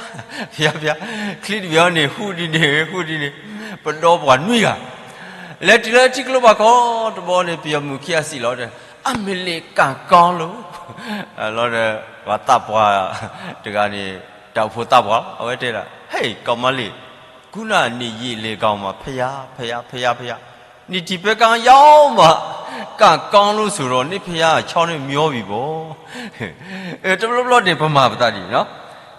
ဖယါ, ဖယါ, ချံတဘ့ၣ်အီၤန့ၣ် ဟူးဒ်န့ၣ် ဟူးဒ်န့ၣ်, ပဒီပှၤနွံဂၤ လဲၤတုၤလၢထံကျိဘၣ်ကီတဘီန့ၣ် ပယီၤမုၣ်ခံဂၤစံးလီၤဒီး, အမ့ၢ်လ့ကၣ်ကီလိၤ, လီၤဒီး ပှၤသးပှၢ်တဂၤန့ၣ် တၢ်အိၣ်ဖှိၣ်သးပှၢ်လီၤ အဝဲတဲဒၣ်, ဟဲ ကီမါလ့ၢ်, ကူနၤန့ၣ်ယံာ်လဲၤကီမး ဖယါ, ဖယါ, ဖယါ, ဖယါ, နံၣ်ထံၣ်ဖဲကါယါမး, ကၣ်ကီလိၤစိၤဒီးန့ၣ်ဖယါ ဆီန့ၣ်မၠီဘံၣ်ဘီ တဘျီဘျီန့ၣ် ပမၤပသးဒ်န့ၣ်လီၤ.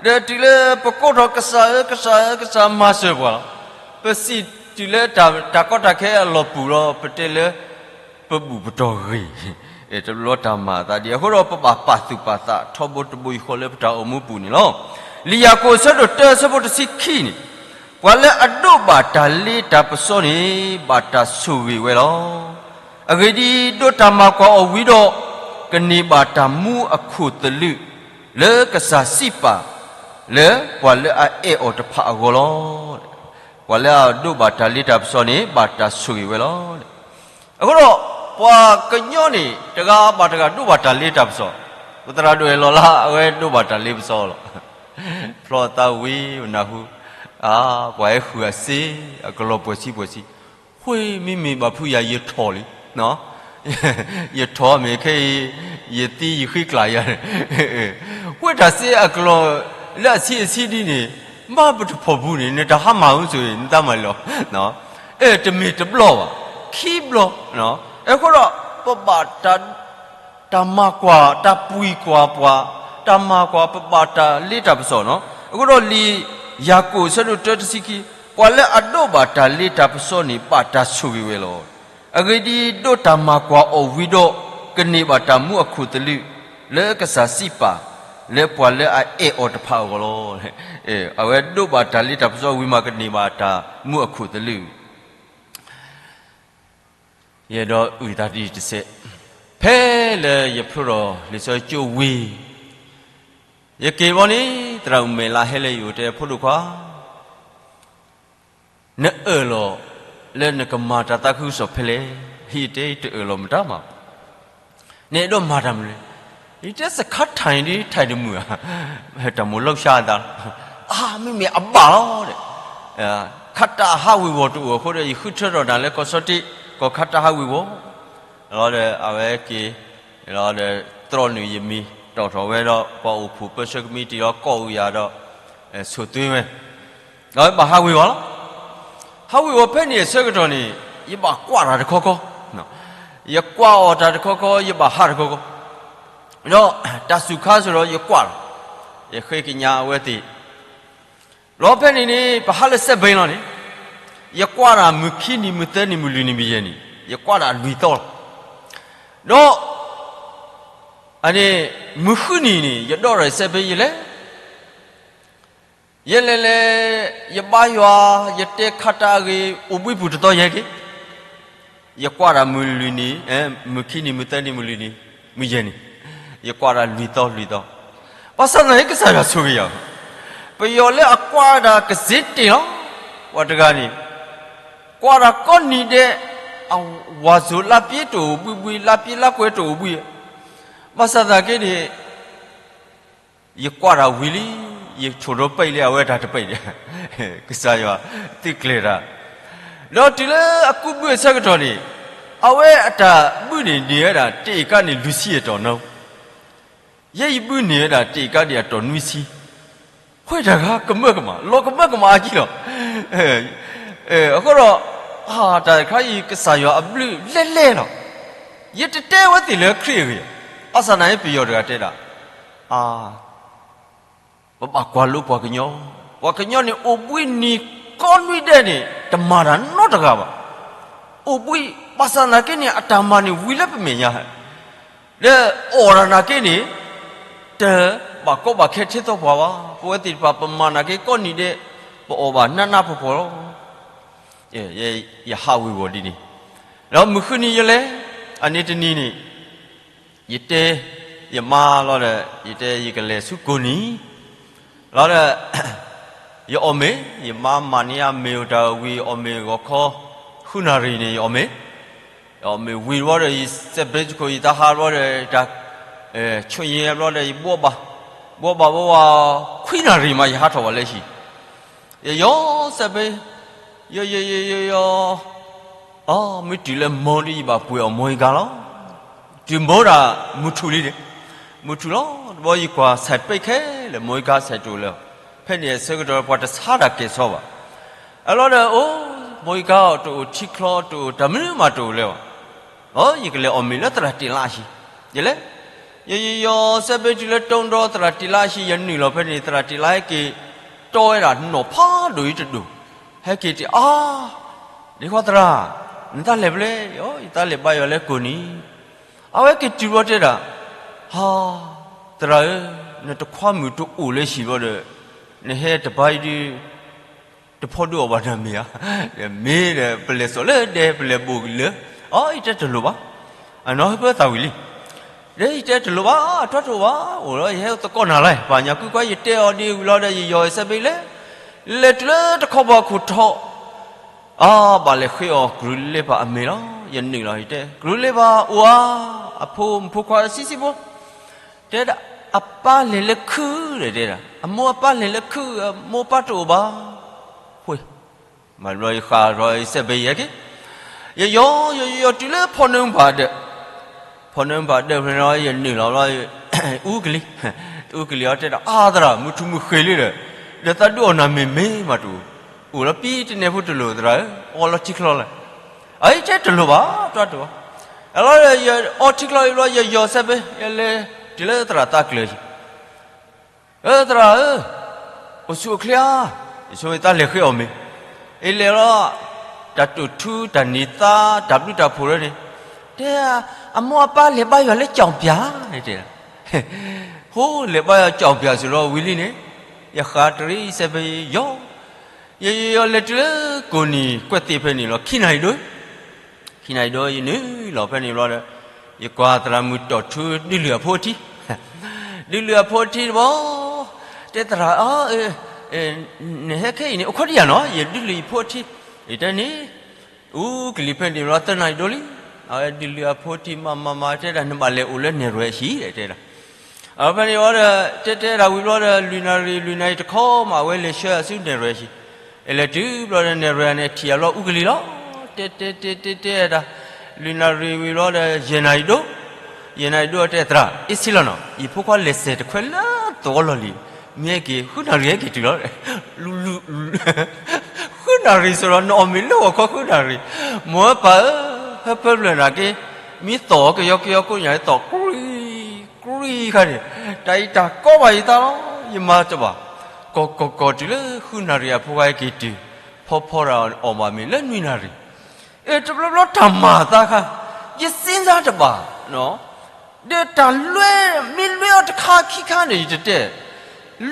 ဒီးတုၤလၢပကိးထီၣ်ကစၢ်ဧၢ ကစၢ်ဧၢ ကစၢ်မၤစၢၤပှၤလီၤ. ပစံးတုၤလၢတၢ်ကီတၢ်ခဲအလီၢ်ပူၤလီၤ ပတဲလၢ ပဘူၣ်ပတီၢ်ဂ့ၤ, တဘျီတၢ်မၤအသးဒ်အဃိဒီး ပဘၣ်ပာ်သူၣ်ပာ်သးထီဘိတဘိယူၢ်ဃီလၢပတၢ်အိၣ်မူပူၤန့ၣ်လီၤ. လံာ်ယၤကိာ်အဆၢဒိၣ်တၢအဆၢဖိတဆံခံန့ၣ်, ပှၤလၢအဒိးဘၣ်တၢ်လ့တၢ်ပစီန့ၣ် ဘၣ်တၢ်ဆိၣ်ဂ့ၤဝဲလီၤ. အဂ့ၢ်ဒ်အံၤ, ဒိးတၢ်မၤကွၢ်အီၤဝံၤဒီး, ကန့ၢ်ဘၣ်တၢ်မူအခိၣ်သလုး လၢကစၢ်စံးပာ်, လၢပှၤလၢအအဲၣ်အီၤတဖၣ်အဂီၢ်လီၤ. ပှၤလၢအဒိးဘၣ်တၢ်လ့တၢ်ပစီန့ၣ် ဘၣ်တၢ်ဆိၣ်ဂ့ၤဝဲလီၤ. အဃိဒီး ပှၤကညီန့ၣ် တဂၤဘၣ်တဂၤဒိးဘၣ်တၢ်လ့တၢ်ပစီ, ပသရၣ်ဒိၣ်အဲၣ်လီၤလၢအဝဲဒိးဘၣ်တၢ်လ့ပစီလီၤ. ဖျီသးဝံၤနၢ်ဟူ, အါ, ပှၤဟဲဃုာ်အစ့, အကလီၤပှဲၤဆံပှဲၤဆံ, ဃိမ့မ့ၢ်ဘၣ်ဖုးယၤယထီၣ်လံ ယထီၣ်မ့ၢ်ခဲအံၤ, ယသံယဃံကျးယၤ, ဃိတၢ်စ့အကလီၤလၢအဆံအဆံဒ်န့ၣ်, မ့ၢ်ပတဖီၣ်ဘူးန့ၣ် နတၢ်ဟါမၢ်ဧိၤစိၤ နတၢ်မၤလီၤ, တမ့ၢ်တဘျီဘၣ်, ခံဘျီ, အဃိဒီး ပဘၣ်တၢ် တၢ်မၤကွၢ်, တၢ်ပှံၤကွၢ်ပှၤ, တၢ်မၤကွၢ် ပဘၣ်တၢ်လ့တၢ်ပစီနီၤ. အဃိဒီးလံာ်ယၤကိာ် အဆၢဒိၣ်တၢတဆံခံ, ပှၤလၢအဒိးဘၣ်တၢ်လ့တၢ်ပစီန့ၣ် ဘၣ်တၢ်ဆိၣ်ဂ့ၤဝဲလီၤ. အဂ့ၢ်ဒ်အံၤ, ဒိးတၢ်မၤကွၢ်အီၤဝံၤဒီး, ကန့ၢ်ဘၣ်တၢ်မူအခိၣ်သလုး, လၢကစၢ်စံးပာ်, လၢပှၤလၢအအဲၣ်အီၤတဖၣ်အဂီၢ်လီၤ. အဝဲဒိးဘၣ်တၢ်လ့တၢ်ပစီဝံၤမး ကန့ၢ်ဘၣ်တၢ်မူအခိၣ်သလုး ယအဲၣ်ဒိးအုၣ်သးတစဲး, ဖဲလၢယဖျိထီၣ်လံာ်စီဆှံကၠိဝံၤ, ယက့ၤဘီန့ၣ် သရၣ်အူမဲာ်လးဟဲလၢယအိၣ်တဲ ဖိဒိၣ်ခွါ, နအၢၣ်လီၤလၢနကမၤတၢ်သးခုကစီၣ်ဖဲလဲၣ်. ယတဲ ယတအၢၣ်လီၤမတၤမး နအဲၣ်ဒိးမၤတၢ်မနုၤလဲၣ်. ယတဲ စခါထၢၣ်ဒ်ထၢၣ်တမုာ်ဧါ, တၢ်မိၣ်လီၤဆါအသးလီၤ. အါ မ့မ့ၢ်အဘၣ်လီၤဒီး, ခါတၢ်ဟးဝ့ၤဝီၤတအိၣ်အဃိဒီး ယဃုထၢထီၣ်နၤလၢကီၢ်ဆီတ့, ကီၢ်ခါတၢ်ဟးဝ့ၤဝီၤ, လီၤဒီးအဝဲက့ၤ, လီၤဒီးတြီနုာ်ယမံၤ တီၣ်ထီၣ်ဝဲဒီး ပှၤအိၣ်ဖှိၣ်ပၢဆှၢကမံးတံာ်လီၤ ကိးအုးယၤဒီး ဆိၣ်သွ့ဝဲ ဒီးဘၣ်ဟးဝ့ၤဝီၤလီၤ. ဟးဝ့ၤဝီၤဖဲန့ၣ်အဆၢကတီၢ်န့ၣ် ယဘၣ်ကွၢ်တၢ်တခီခီ, ယကွၢ်အီၤတၢ်တခီခီ ယဘၣ်ဟးတခီခီ, ဒီးတၢ်စူၤခါစ့ၢ်ဒီးယကွၢ်လီၤ. ယဃ့ကညးအဝဲသ့ၣ်, လီၤဖဲန့ၣ်န့ၣ် ပဟးလၢစဲးဘ့လီၤန့ၣ်, ယကွၢ်တၢ်မုၢ်ခံနံၤ မုၢ်သၢနံၤ မုၢ်လွံၢ်နံၤ မုၢ်ယဲၢ်နံၤ, ယကွၢ်တၢ်လွံၢ်သီလီၤ. ဒီး အန့ၣ် မုၢ်ဃုနံၤန့ၣ် ယဒီးထီၣ်စဲးဘ့ယလဲၤ ယလဲၤလဲၤ ယဘါယွၤ, ယတဲခါတၢ်အဂ့ၢ် အိၣ်ဘှံးပူၤတသီယဲက့ၤ, ယကွၢ်တၢ်မုၢ်လွံၢ်နံၤ, မုၢ်ခံနံၤ မုၢ်သၢနံၤ မုၢ်လွံၢ်နံၤ မုၢ်ယဲၢ်နံၤ, ယကွၢ်တၢ်လွံၢ်သီလွံၢ်သီ, ဘၣ်ဆၣ်သနာ်က့ ကစၢ်ယွၤဆိၣ်ဂ့ၤယၤ, ပယီၤလၢအကွၢ်တၢ်ကစ့တ့ၢ်လီၤ, ပှၤတဂၤန့ၣ် ကွၢ်တၢ်ကိးနံၤဒဲး, အဝၤစိၤလါပျ့တအိၣ်ဘှံးဘှံး လါပျ့လါကွဲးတအိၣ်ဘှံး, ဘၣ်ဆၣ်သနာ်က့န့ၣ် ယကွၢ်တၢ်ဝံၤလံ, ယဆိၣ်ဒီးပံးလံ အဝဲတၢ်တပံးန့ၣ်, ကစၢ်ယွၤသုးကျဲၤတၢ်, ဒီးတုၤလၢအကူးဘုအဆၢကတီၢ်န့ၣ်, အဝဲအတၢ်ဘုန့ၣ်န့ၢ်ဝဲဒၣ် တအ့ၣ်ကါန့ၣ် လွံၢ်ဆံအတီၢ်နီၤ, ယဲယဘုန့ၢ်ဝဲဒၣ် တအ့ၣ်ကါန့ၣ် အတီၢ်နွံဆံ, ဃိတၢ်ဂၤကမၢကမၣ် လီၤကမၢကမၣ်အါကံလီၤ. အဃိဒီး တၢ်တခါအံၤ ကစၢ်ယွၤအဘျုးလဲၣ်လဲၣ်လီၤ. ယတတဲဝဲသ့ၣ်လၢခရံာ်အဂ့ၢ်, ဘၣ်ဆၣ်သနာ်က့ ပယီၤတဂၤတဲဒၣ်, အါ, ပဘၣ်ကွၢ်လိပှၤကညီ, ပှၤကညီန့ၣ်အိၣ်ဘှံးနံၤကိးနွံဒဲးန့ၣ် တမၤတၢ်နီတဂၤဘၣ်. အိၣ်ဘှံး, ဘၣ်ဆၣ်သနာ်က့န့ၣ် အတၢ်မၤန့ၣ်ဝံၤလၢပမဲာ်ညါ, ဒီးအီၣ်တၢ်နာ်က့န့ၣ် တဘၣ်ကီဘၣ်ခဲထဲသိးပှၤဘၣ်. ပဝဲသ့ၣ်တဖၣ် ပမၤနာ်က့ကိးနွံဒဲး, ပအီၣ်ဘၣ်နးနးဖှီၣ်ဖှီၣ်လီၤ. ယဟးဝ့ၤဝီၤဒ်န့ၣ်, ဒီးမုၢ်ဃုနံၤယလဲၤ, အန့ၣ်တနံၤန့ၣ်, ယတဲ, ယမါလီၤဒီး ယတဲယကလဲၤဆူကိးနံၤ, လီၤဒီး, ယအီၣ်မ့ၤ, ယမါမၤန့ၢ်အမ့ၤအိၣ်တၢ်ဝံၤ အီၣ်မ့ၤဂီၤခီ, ဃုနၣ်ရံၣ်န့ၣ် ယအီၣ်မ့ၤ ယအီၣ်မ့ၤဝံၤဘျီဒီး ယစဲးဘ့တခိၣ် ယတၢ်ဟးဘျီဒီး တၢ်, ဆိၣ်ယဲဘျီဒီး ယဘှီဘၣ်, ဘှီဘၣ်ဘှီဘၣ်, ခွံနၣ်ရံၣ်မး ယဟးထီၣ်ဘၣ်လၢဟံၣ်, ယယီၤစဲးဘ့, ယယယယယီၤ, အီ, မ့ၢ်တုၤလၢမီဒီး ယဘၣ်ပှ့ၤအီၣ်မီကၤလီၤ. တုၤမီဒၣ် မုၢ်ထူၣ်လံန့ၣ်, မုၢ်ထူၣ်လီၤ, တဘျီယကွၢ်ဆဲးဘ့ခဲလၢာ် မီကၤဆဲးတအိၣ်လၢၤ, ဖဲန့ၣ်အဆၢကတီၢ် ပှၤတဆါတၢ်ကဲၤဆီဘၣ်. အလီၤဒီး အိၣ်, မီကၤတအိၣ်, ထံချီတအိၣ်, တၢ်မနုၤမးတအိၣ်လၢၤဘၣ်. အီ, ယကလဲၤအီၣ်မ့ၤလၢသရၣ်တ့ၢ်လါအဟံၣ်, ယလဲၤ, ယယယီၤစဲးဘ့တုၤလၢတိဒီ သရၣ်တ့ၢ်လါအဟံၣ် ယနုာ်လီၤဖဲန့ၣ် သရၣ်တ့ၢ်လါဟဲက့ၤ တီဝဲဒၣ်နီၣ်ဖးဒိၣ်အံၤတဒိၣ်, ဟဲက့ၤတ့ၢ်, အါ, ဒ့ခွါသရၣ်, နတၢ်လဲၤဖဲလဲၣ်. ယတၢ်လဲၤဘါယွၤလၢကိးနံၤ, အဝဲက့ၤတုၤဘျီတဲဒၣ်, ဟါ, သရၣ်ဧၢ, နတခွါမုၣ်တအိၣ်လၢဟံၣ်ဘျီဒီး, နဟဲတဘါအံၤဒုး တဖီဒုးအီၣ်ဘၣ်နၤမ့ၢ်ဧါ, မ့ၢ်ဒီး ပလဲၤစိာ်လၢဒဲ ပလဲၤဘိၣ်လၢ, အီ, ယတဲတလိၣ်ဘၣ်, အနီၢ်ဟဲဖၢသးဝံၤလံ, ဒီးယတဲတလိၣ်ဘၣ်, ထွါတအိၣ်ဘၣ်, အိၣ်လီၤ ယဟဲအိၣ်သကိးနၤလီၤ, ပှၤညၣ်ကွံကွၢ် ယတဲအီၤဒ်ဝံၤလီၤဒီး ယယီၤစဲးဘ့လဲၤ, လဲၤတုၤလၢတခီပၤခိၣ်ထီၣ် အါ, ဘၣ်လဲၤဃ့အီၤကရူၢ်လ့ပၢ်အမ့ၤလီၤ. ယနုာ်လီၤ ယတဲ, ကရူၢ်လ့ပၢ်အိၣ်ဧါ, အဖိမုၣ်ဖိခွါဆံးဆံးဖိ, တဲဒၣ်, အပၢ်လဲၤလၢခုၣ်ဒီးတဲဒၣ်, အမိၢ်အပၢ်လဲၤလၢခုၣ်, အမိၢ်အပၢ်တအိၣ်ဘၣ်. ပှ့ၤ, မၤဘျီယဃးဒီးယစဲးဘ့ယဲက့ၤ, ယယီၤ ယယီၤတုၤလၢဖီနၢဘၣ်ဒၢး, ဖီနၢဘၣ်ဒၢးဖဲန့ၣ်လီၤ ယနုာ်လီၤဘျီ အူကလံၤ, အူကလံၤအီၤတဲဒၣ်, အါသရၣ် မုၢ်ထူၣ်မုၢ်ဃ့လံဒီး, ဒီးသးဒုးအီၣ်နၤမ့ၤမ့ၢ်မးတအိၣ်, အိၣ်လီၤပံတနဲၣ်ဖိတလိၣ်သရၣ်ဧၢ, အီလီၤထံချီလီၤ. အအံၤတဲတလိၣ်ဘၣ်, တွၢ်တဘၣ်, အလီၤဒီးယအီထံချီအံၤဘျီ ယယီၤစဲးဘ့ ယလဲၤတုၤလၢသရၣ်သးကျၢၤယံၤ အၢ သရၣ်ဧၢ, အိၣ်ဆူၣ်အိၣ်ချ့ဧါ, ယဆိမိၣ်တၢ်လဲၤဃ့အီၣ်မ့ၤ, အလဲၤလီၤ, တၢ်တိာ်ထူတၢ်နံၤသါ တၢ်ဘျုးတၢ်ဖှိၣ်လၢန့ၣ်, တဲ, အမိၢ်အပၢ်လဲၤဘါယွၤလၢကၠီၣ်ပၠၣ်န့ၣ်တဲ, ဟိလဲၤဘါယွၤကၠီၣ်ပၠၣ်စ့ၢ်လီၤဝံၤလံန့ၣ်, ယဃးတရံးစဲးဘ့ယီၤ, ယယီၤလဲၤတုၤလၢကိးနံၤကွဲးသ့ၣ်ဖဲန့ၣ်လီၤ ခံနၣ်ရံၣ်ဒိၣ် ခံနၣ်ရံၣ်ဒိၣ်ယနုာ်လီၤဖဲန့ၣ်ဘျီဒီး, ယကွၢ်သရၣ်မုၣ်တီၢ်ထူဒုးလုာ်အဖိအထံ, ဒုးလုာ်အဖိအထံတဘျီ, တဲသရၣ်, နဟဲခဲအံၤန့ၣ် အိၣ်ခိးဒံးယၤနီၤ, ယဒုးလုာ်ယဖိအထံ, ယတဲန့ၣ်, အူကလံၤဖဲန့ၣ်ဘျီသၢနၣ်ရံၣ်ဒိၣ်လံ, အဝဲဒုးလုာ်အဖိအထံမၤမၤမၤတဲဒၣ် နဘၣ်လဲၤအိၣ်လၢနဲၣ်ရွဲၣ်အဟံၣ်တဲဒၣ် အဖဲန့ၣ်ဝံၤဒီး တဲတဲဒၣ်ဝံၤဘျီဒီး လွံၢ်နၣ်ရံၣ် လွံၢ်နၣ်ရံၣ်တခီမး အဝဲလဲၤဆှၢအစုနဲၣ်ရွဲၣ်ဟံၣ်, အလဲၤတုၤဘျီဒီး နဲၣ်ရွဲၣ်န့ၣ် ထံၣ်အလီၢ်အူကလံၤလီၤ. တဲတဲတဲတဲတဲဒၣ်, လွံၢ်နၣ်ရံၣ်ဝံၤဘျီဒီး ယဲၢ်နၣ်ရံၣ်ဒိၣ်, ယဲၢ်နၣ်ရံၣ်ဒိၣ်အတဲသရၣ် အ့ၣ်ဆ့လီၤနီၤ, ယဖိခွါလဲၤစဲးတခွဲလၢသဝီလီၢ်လံၤ, မ့ၢ်ဟဲက့ၤ ဃုနၣ်ရံၣ်ဟဲက့ၤတုၤလီၤ ဃုနၣ်ရံၣ်စ့ၢ်ဒီး နအီၣ်မ့ၤလၢဂီၤခီဃုနၣ်ရံၣ်, မိၢ်ပၢ်ဧၢ, ဟၢဖၢဖျၢၣ်နာ်က့, မ့ၢ်သီၣ်ကယီကယီကိးညါသီၣ် ကြံကြံခါန့ၣ်, တၢ်အံၤတၢ်ကီဘၣ်ယသးလီၤ, ယမၤတဘၣ်, ကီၢ်ကီၢ်ကီၢ်တုၤလၢဃုနၣ်ရံၣ်အဖိခွါဟဲက့ၤတုၤ, ဖီဖီတၢ်အီၣ်ဘၣ်မ့ၤလၢနွံနၣ်ရံၣ်, အ့ၣ် တဘျီဘျီတၢ်မၤအသးခါ, ယစ့ၢ်စၢ်တဘၣ် ဒီးတၢ်လွဲ, မ့ၢ်လွဲအီၤတခါခံခါန့ၣ် ယတတဲ,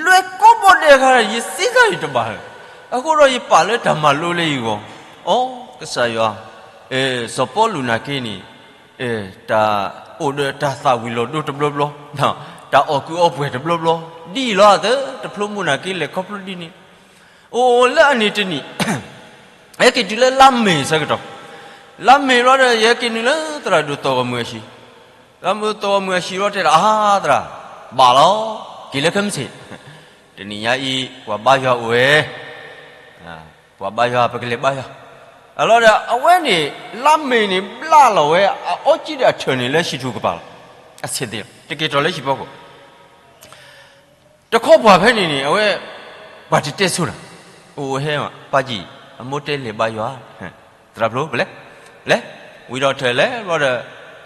လွဲကိးဘီဒဲးခါ ယစ့ၢ်စၢ်ယတဘၣ်, အဃိဒီးယပာ်လၢတၢ်မၤလိလၢယဂီၢ်, အိ ကစၢ်ယွၤ, စီၤပီလူးနာ်က့န့ၣ်, တၢ်အိၣ်ဒီးတၢ်သၣ်ဝံၤလီၤဒိတဘျီဘျီ, တၢ်အီၣ်ကုးအီပှဲၤတဘျီဘျီ, ဒ်အံၤလီၤအသး တဖျိမိၣ်နာ်က့လဲၤခီဖျိဒ်န့ၣ်, အိၣ်လၢအနံၤတနံၤ ယဟဲက့ၤတုၤလၢလါမ့ၤအဆၢကတီၢ်, လါမ့ၤဘျီဒီး ယဟဲက့ၤနုာ်လၢသရၣ်ဒိၣ်သီၣ်ဂီၤမုၢ်အဟံၣ်, သရၣ်မုၣ်သီၣ်ဂီၤမုၢ်အဟံၣ်ဘျီတဲဒၣ် အါသရၣ်, ဘၣ်လီၤ, က့ၤလၢခဲမုၢ်ဆ့ၣ်, တနံၤညါအံၤ ပှၤဘါယွၤအိၣ်ဝဲ, ပှၤဘါယွၤ ပကလဲၤဘါယွၤ, အလီၤဒီး အဝဲန့ၣ် လါမ့ၤန့ၣ် ဘျးလီၤဝဲ အအီကံဒီးအထၢၣ်န့ၣ်လၢဟံၣ်ထူၣ်ကပၤလီၤ, အဆံးသ့ၣ် တက့ၤထီၣ်လၢဟံၣ်ဖီခိၣ် တခီပှၤဖဲန့ၣ်န့ၣ် အဝဲ ပှၤတတဲဆိတၢ်, အိၣ်ဟဲမး ပၢ်ကံၣ်, အမိၢ်တဲလဲၤဘါယွၤ, သရၣ်ဖျိ ပလဲၤ, လဲၤ, ဝံၤဒီးထၢၣ်လဲၤဘျီ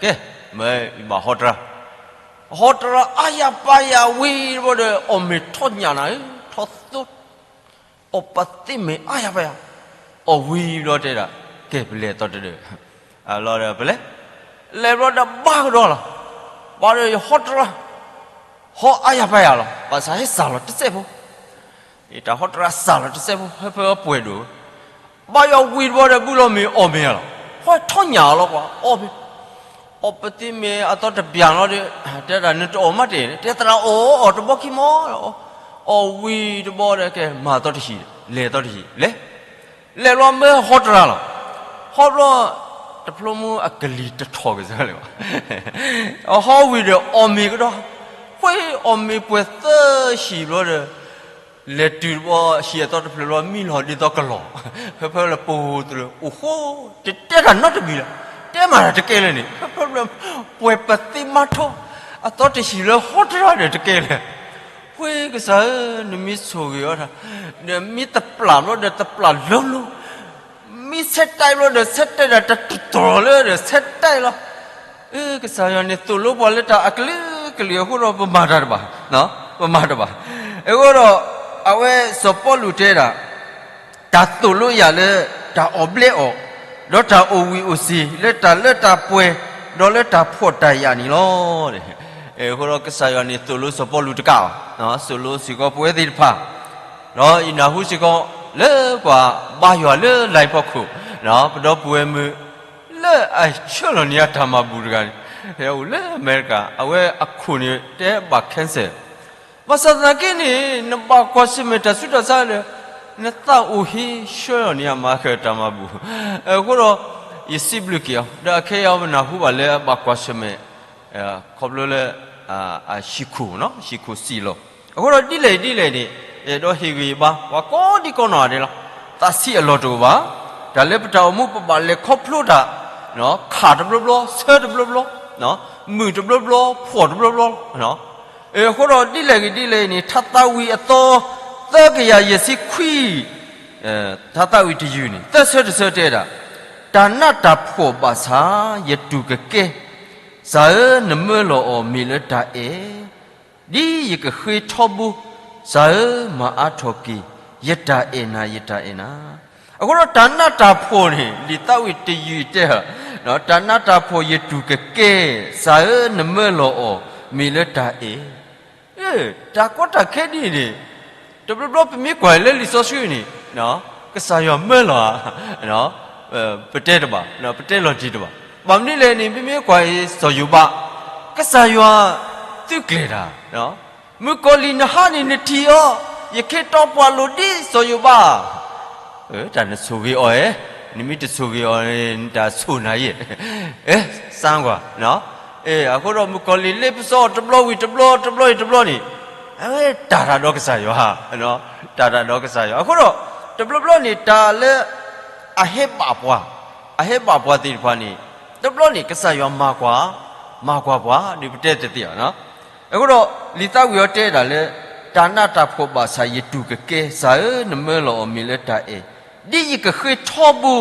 ဒီး ကဲ, မ့ၢ်ယဘၣ်ဟီတရါ, ဟီတရါအါယၤပါယၤဝံၤတဘျီဒီး အီၣ်မ့ၤထီၣ်ညၣ်နၤဧၢ, ထီၣ်သိ, အီၣ်ပသ့ၣ်မ့ၤအါယၤပါယၤ, အီၣ်ဝံၤဘျီတဲဒၣ်, ကဲပလဲၤအသီတဒၢး, အလီၤဒီးပလဲၤ, လဲၤဘျီဒီးဘါကဒီးလီၤ, ဘၣ်ဒီးယဟီတရါ, ဟီအါယၤပါယၤလီၤ, ဘၣ်ဆၣ်ဟဲစၢ်လီၤတစဲးဖိ တၢ်ဟီတရါစၢ်လီၤတစဲးဖိ ဖဲဖဲပှဲၤဒိၣ်, ဘါယွၤဝံၤတဘျီဒီး ဘူၣ်လီၤမ့ၤအီၣ်မ့ၤလီၤ, ဟီထီၣ်ညၣ်အီၤလီၤကွၢ်, အီၣ်မ့ၤ, အီၣ်ပသ့ၣ်မ့ၤအသီတပျၢ်လီၤဒီး, တဲဒၣ်နတအီၣ်မးတ့ၢ်, တဲသရၣ်အီၣ်အီၣ်တဘီခံမီၢ်, အီၣ်ဝံၤတဘျီဒီး ကဲမၤအသီတဟံၣ်, လဲၤအသီတဟံၣ်, လဲၤ, လဲၤဘျီမ့ၢ်ဟီတရါလီၤ, ဟီဘျီ, တဖျိမ့ၢ်အကလံၤတထီၣ်ကစၢ်လၢၤဘၣ်, အဟီဝံၤဒီးအီၣ်မ့ၤကဒီး, ဃ့အီၣ်မ့ၤပှဲၤသၢဟံၣ်ဘျီဒီး လဲၤတုၤတဘျီ ဟံၣ်အသီတဖျၢၣ်ဘျီ မံလီၤဒ်သိးကလီၤ, ဖဲဖဲလၢပူၤတရၢ အိၣ်ဃိ, တတဲတၢ်နီတမံၤလၢၤ, တဲမၤတၢ်တကဲလၢၤန့ၣ်, ဖဲဖဲလၢပှဲၤပသ့ၣ်မါထီ, အသီတဟံၣ်လၢဟီတရါဒီးတကဲလၢၤ, ဃ့ကစၢ်ဧၢ, နမ့ၢ်ဆိၣ်ဂ့ၤအီၤတၢ်, ဒီးမ့ၢ်တပျၢ်ဘျီဒီးတပျၢ်လိၤလိၤ, မ့ၢ်ဆဲးတဲဘျီဒီးဆဲးတဲဒၣ်တတတီၤလၢဒီးဆဲးတဲလီၤ အၢ ကစၢ်ယွၤန့ၣ်သိၣ်လိပှၤလၢတၢ်အကလုာ်ကလုာ်အဃိဒီးပမၤတၢ်တဘၣ်, ပမၤတဘၣ်. အဃိဒီး အဝဲစီၤပီလူးတဲဒၣ်, တၢ်သိၣ်လိယၤလၢတၢ်အီၣ်ဘျဲအီၣ်, ဒီးတၢ်အိၣ်ဝံၣ်အိၣ်စ့ၤလၢတၢ်လၢတၢ်ပှဲၤ, ဒီးလၢတၢ်ဖှီၣ်တၢ်ယာ်န့ၣ်လီၤ. အဃိဒီးကစၢ်ယွၤန့ၣ်သိၣ်လိစီၤပီလူးတကးဘၣ်, သိၣ်လိစ့ၢ်ကီးပဝဲသ့ၣ်တဖၣ်, ဒီးယနၢ်ဟူစ့ၢ်ကီး လၢပှၤဘါယွၤလၢလံာ်ဖီခိၣ်, ပဒီပုၢ်ဝဲၢ်မုၣ် လၢအဆှၢလီၤန့ၢ်အတၢ်မၤဘူၣ်တဂၤန့ၣ်, ဖဲအိၣ်လၢအမဲရကၤ အဝဲအခိၣ်န့ၣ်တဲဘၣ် cancer, ဘၣ်ဆၣ်သနာ်က့န့ၣ် နဘၣ်ကွၢ်ဆၢၣ်မဲာ်တၢ်ဆူးတၢ်ဆါဒီး နသးအိၣ်ဟ့ၣ်ဆှၢလီၤန့ၢ်အမၤဃၢၤတၢ်မၤဘူၣ်, အဃိဒီး ယစံးဘျုးက့ၤအီၤ ဒီးအခဲအံၤပနၢ်ဟူဘၣ်လၢအဘၣ်ကွၢ်ဆၢၣ်မဲာ် ခီဖျိလၢ အဟံၣ်ခိၣ်, ဟံၣ်ခိၣ်စံၣ်လီၤ. အဃိဒီးဒ်လဲၣ်ဒ်လဲၣ်န့ၣ် အဲၣ်ဒိးဟ့ၣ်ဂံၢ်ဟ့ၣ်ဘါ ပှၤကိးဒံကိးနီၢ်ဂၤဒဲးလီၤ. သးဆံးအလီၢ်တအိၣ်ဘၣ်. တၢ်လၢပတၢ်အိၣ်မူပဘၣ်လဲၤခီဖျိတၢ်, ခးတဘျီဘျီ, ဆၢတဘျီဘျီ, မုာ်တဘျီဘျီ, ဖှီၣ်တဘျီဘျီလီၤ. အဃိဒီးဒ်လဲၣ်ဂ့ၤဒ်လဲၣ်န့ၣ် ထါသးဝံၣ်အသီ သၢကယၤယဲၢ်ဆံခွံ ထါသးဝံၣ်တယုၢ်န့ၣ် သၢဆၢတဆၢတဲဒၣ်, တၢ်နးတၢ်ဖှီၣ်ဘၣ်ဆၣ် ယတူၢ်ကကဲ, စၢ်ဧၢ နမၢလီၤအီၤမ့ၢ်လၢတၢ်အဲၣ်, ဒ်ယကဃ့ထီဘိ, စၢ်ဧၢ မၤအါထီၣ်က့ၤ, ယတၢ်အဲၣ်နၤ ယတၢ်အဲၣ်နၤ. အဃိဒီးတၢ်နးတၢ်ဖှီၣ်န့ၣ် လံာ်သးဝံၣ်တယုၢ်တဲ, တၢ်နးတၢ်ဖှီၣ်ယတူၢ်ကကဲ, စၢ်ဧၢ နမၢလီၤအီၤ မ့ၢ်လၢတၢ်အဲၣ် တၢ်ကီတၢ်ခဲဒ်အံၤန့ၣ်, တဘျီဘျီပမ့ၢ်ကွၢ်လၢလံာ်စီဆှံန့ၣ်, ကစၢ်ယွၤမၢလီၤဧါ, ပတဲတဘၣ်, ပတဲလီၤတံၢ်တဘၣ်. ဘၣ်မနုၤလဲၣ်န့ၣ် ပမ့ၢ်ကွၢ်အံၤစီၤယိၤဘး, ကစၢ်ယွၤသုးကျဲၤတၢ်, မုၣ်ကီၤလံၢ်နဟါန့ၣ်နထံၣ်အီၤ, ယခ့တီပှၤလိၤဒ်စီၤယိၤဘး တၢ်နဆိၣ်ဂ့ၤအီၤဧဲ, နမ့ၢ်တဆိၣ်ဂ့ၤအီၤန့ၣ် နတၢ်ဆိၣ်နၤယဲ, စမ်းကွၢ်, အဃိဒီးမုၣ်ကီၤလံၢ်လ့ပစီအီၤတဘျီဝံၤတဘျီ တဘျီအံၤတဘျီန့ၣ်, အဝဲတၢ်တၢ်ဒီးကစၢ်ယွၤ, တၢ်တၢ်ဒီးကစၢ်ယွၤ. အဃိဒီး တဘျီဘျီန့ၣ် တၢ်လၢ အဟဲဘၣ်ပှၤ, အဟဲဘၣ်ပှၤသ့ၣ်တဖၣ်န့ၣ်, တဘျီန့ၣ် ကစၢ်ယွၤမၤကွၢ်, မၤကွၢ်ပှၤဒီးပတဲတသ့ဘၣ်. အဃိဒီး လံာ်သးဝံၣ်အီၤတဲဒၣ်လၢ တၢ်နးတၢ်ဖှီၣ်ဘၣ်ဆၣ်ယတူၢ်ကကဲ, စၢ်ဧၢ နမၢလီၤအီၤမ့ၢ်လၢတၢ်အဲၣ်, ဒ်ယကဃ့ထီဘိ,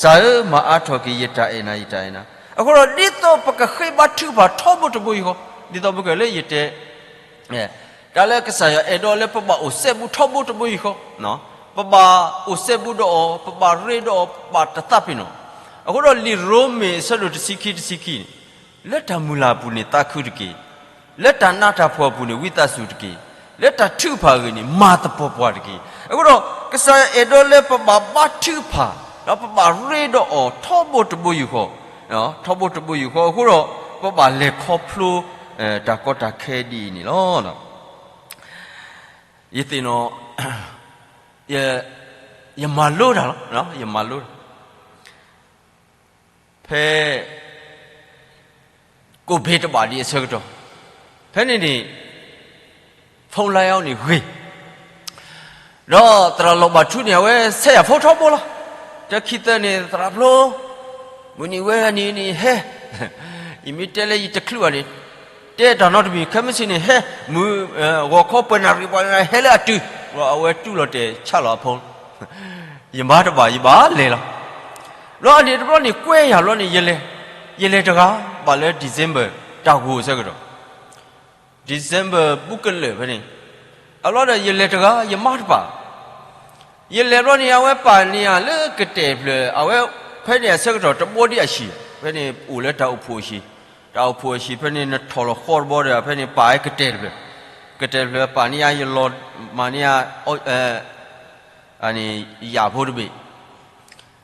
စၢ်ဧၢ မၤအါထီၣ်က့ၤ ယတၢ်အဲၣ်နၤ ယတၢ်အဲၣ်နၤ. အဃိဒီး ဒ်သိးပကဃ့ဘါထုကဖၣ်ထီဘိတဘိယူၢ်ဃီ, ဒ်သိးပကလၢယတဲ တၢ်လၢကစၢ်ယွၤအဲၣ်ဒိးလၢပဘၣ်အိၣ်စဲဘူးထီဘိတဘိယူၢ်ဃီ, ပဘၣ်အိၣ်စဲဘူးဒီးအီၤ, ပဘၣ်ရ့ဒီးအီၤ, ပဘၣ်တသးပ့ၤနီၣ်. အဃိဒီးလံာ်ရိမ့ၤအဆၢဒိၣ်တဆံခံတဆံခံန့ၣ်, လၢတၢ်မုၢ်လၢ်အပူၤန့ၣ်သးခုတက့ၢ်, လၢတၢ်နးတၢ်ဖှီၣ်အပူၤန့ၣ်ဝံသးစူၤတက့ၢ်, လၢတၢ်ထုကဖၣ်အဂ့ၢ်န့ၣ် မၤသပှၢ်ပှၢ်တက့ၢ်. အဃိဒီး ကစၢ်ယွၤအဲၣ်ဒိးလၢပဘၣ်ဘါထုကဖၣ်, ဒီးပဘၣ်ရ့ဒီးအီၤထီဘိတဘိယူၢ်ဃီ ထီဘိတဘိယူၢ်ဃီအဃိဒီး ပဘၣ်လဲၤခီဖျိ တၢ်ကီတၢ်ခဲဒ်အံၤန့ၣ်လီၤ. ယသ့ၣ်နီၣ်, ယမၤလိတၢ်လီၤ, ယမၤလိတၢ်, ဖဲ ကိၣ်ဘ့တဘၣ်ဒံးအဆၢကတီၢ်, ဖဲန့ၣ်န့ၣ် ဖုန်းလိုင်းအီၤန့ၣ်ဂ့ၤ, ဒီးသရၣ်လီၤဘၣ်ထူန့ၣ် အဝဲဆဲးယၤဖိထီဘိလီၤ. တခံသၢန့ၣ် သရၣ်ဖျိ, မုၢ်နံၤဝဲန့ၣ်န့ၣ်ဟဲ, ယမ့ၢ်တဲလၢယတချုးဘၣ်န့ၣ်, တဲတၢ်နီတမံၤ ခဲမုၢ်ဆ့ၣ်န့ၣ်ဟဲ, မုၢ်, ဂီၤခီပှဲၤနၣ်ရံၣ်ပှဲၤနၣ်ရံၣ်ဟဲလၢအတုၤ, အဝဲတူၢ်လီၤတဲာ်ဆးလီၤအဖိ, ယမၤတဘၣ် ယဘၣ်လဲၤလီၤ. ဘျီအန့ၣ်တဘျီန့ၣ် ကွဲယၤဘျီန့ၣ် ယလဲၤ ယလဲၤတဂၤဘၣ်လၢ December တၢ်ဂိၢ်အဆၢကတီၢ်, December ဘူးကလၢာ်ဖဲန့ၣ်, အလီၢ်ဒီးယလဲၤတဂၤ ယမါတပာ်, ယလဲၤဘျီန့ၣ် အဝဲပာ်န့ၢ်ယၤလၢကတဲာ်တဖျၢၣ်, အဝဲဖဲန့ၣ်အဆၢကတီၢ်တဘီဒံးအဟံၣ်, ဖဲန့ၣ်အိၣ်လၢတၢ်အိၣ်ဖှိၣ်အဟံၣ်, တၢ်အိၣ်ဖှိၣ်အဟံၣ်ဖဲန့ၣ် နထီၣ်လီၤဃီတဘီဒီး ဖဲန့ၣ်ပာ်ဝဲကတဲာ်တဖျၢၣ်, ကတဲာ်တဖျၢၣ်ပာ်န့ၢ်ယၤ ယလီၤမၤန့ၢ်ယၤ ယၣ်ဖိတဘ့ၣ်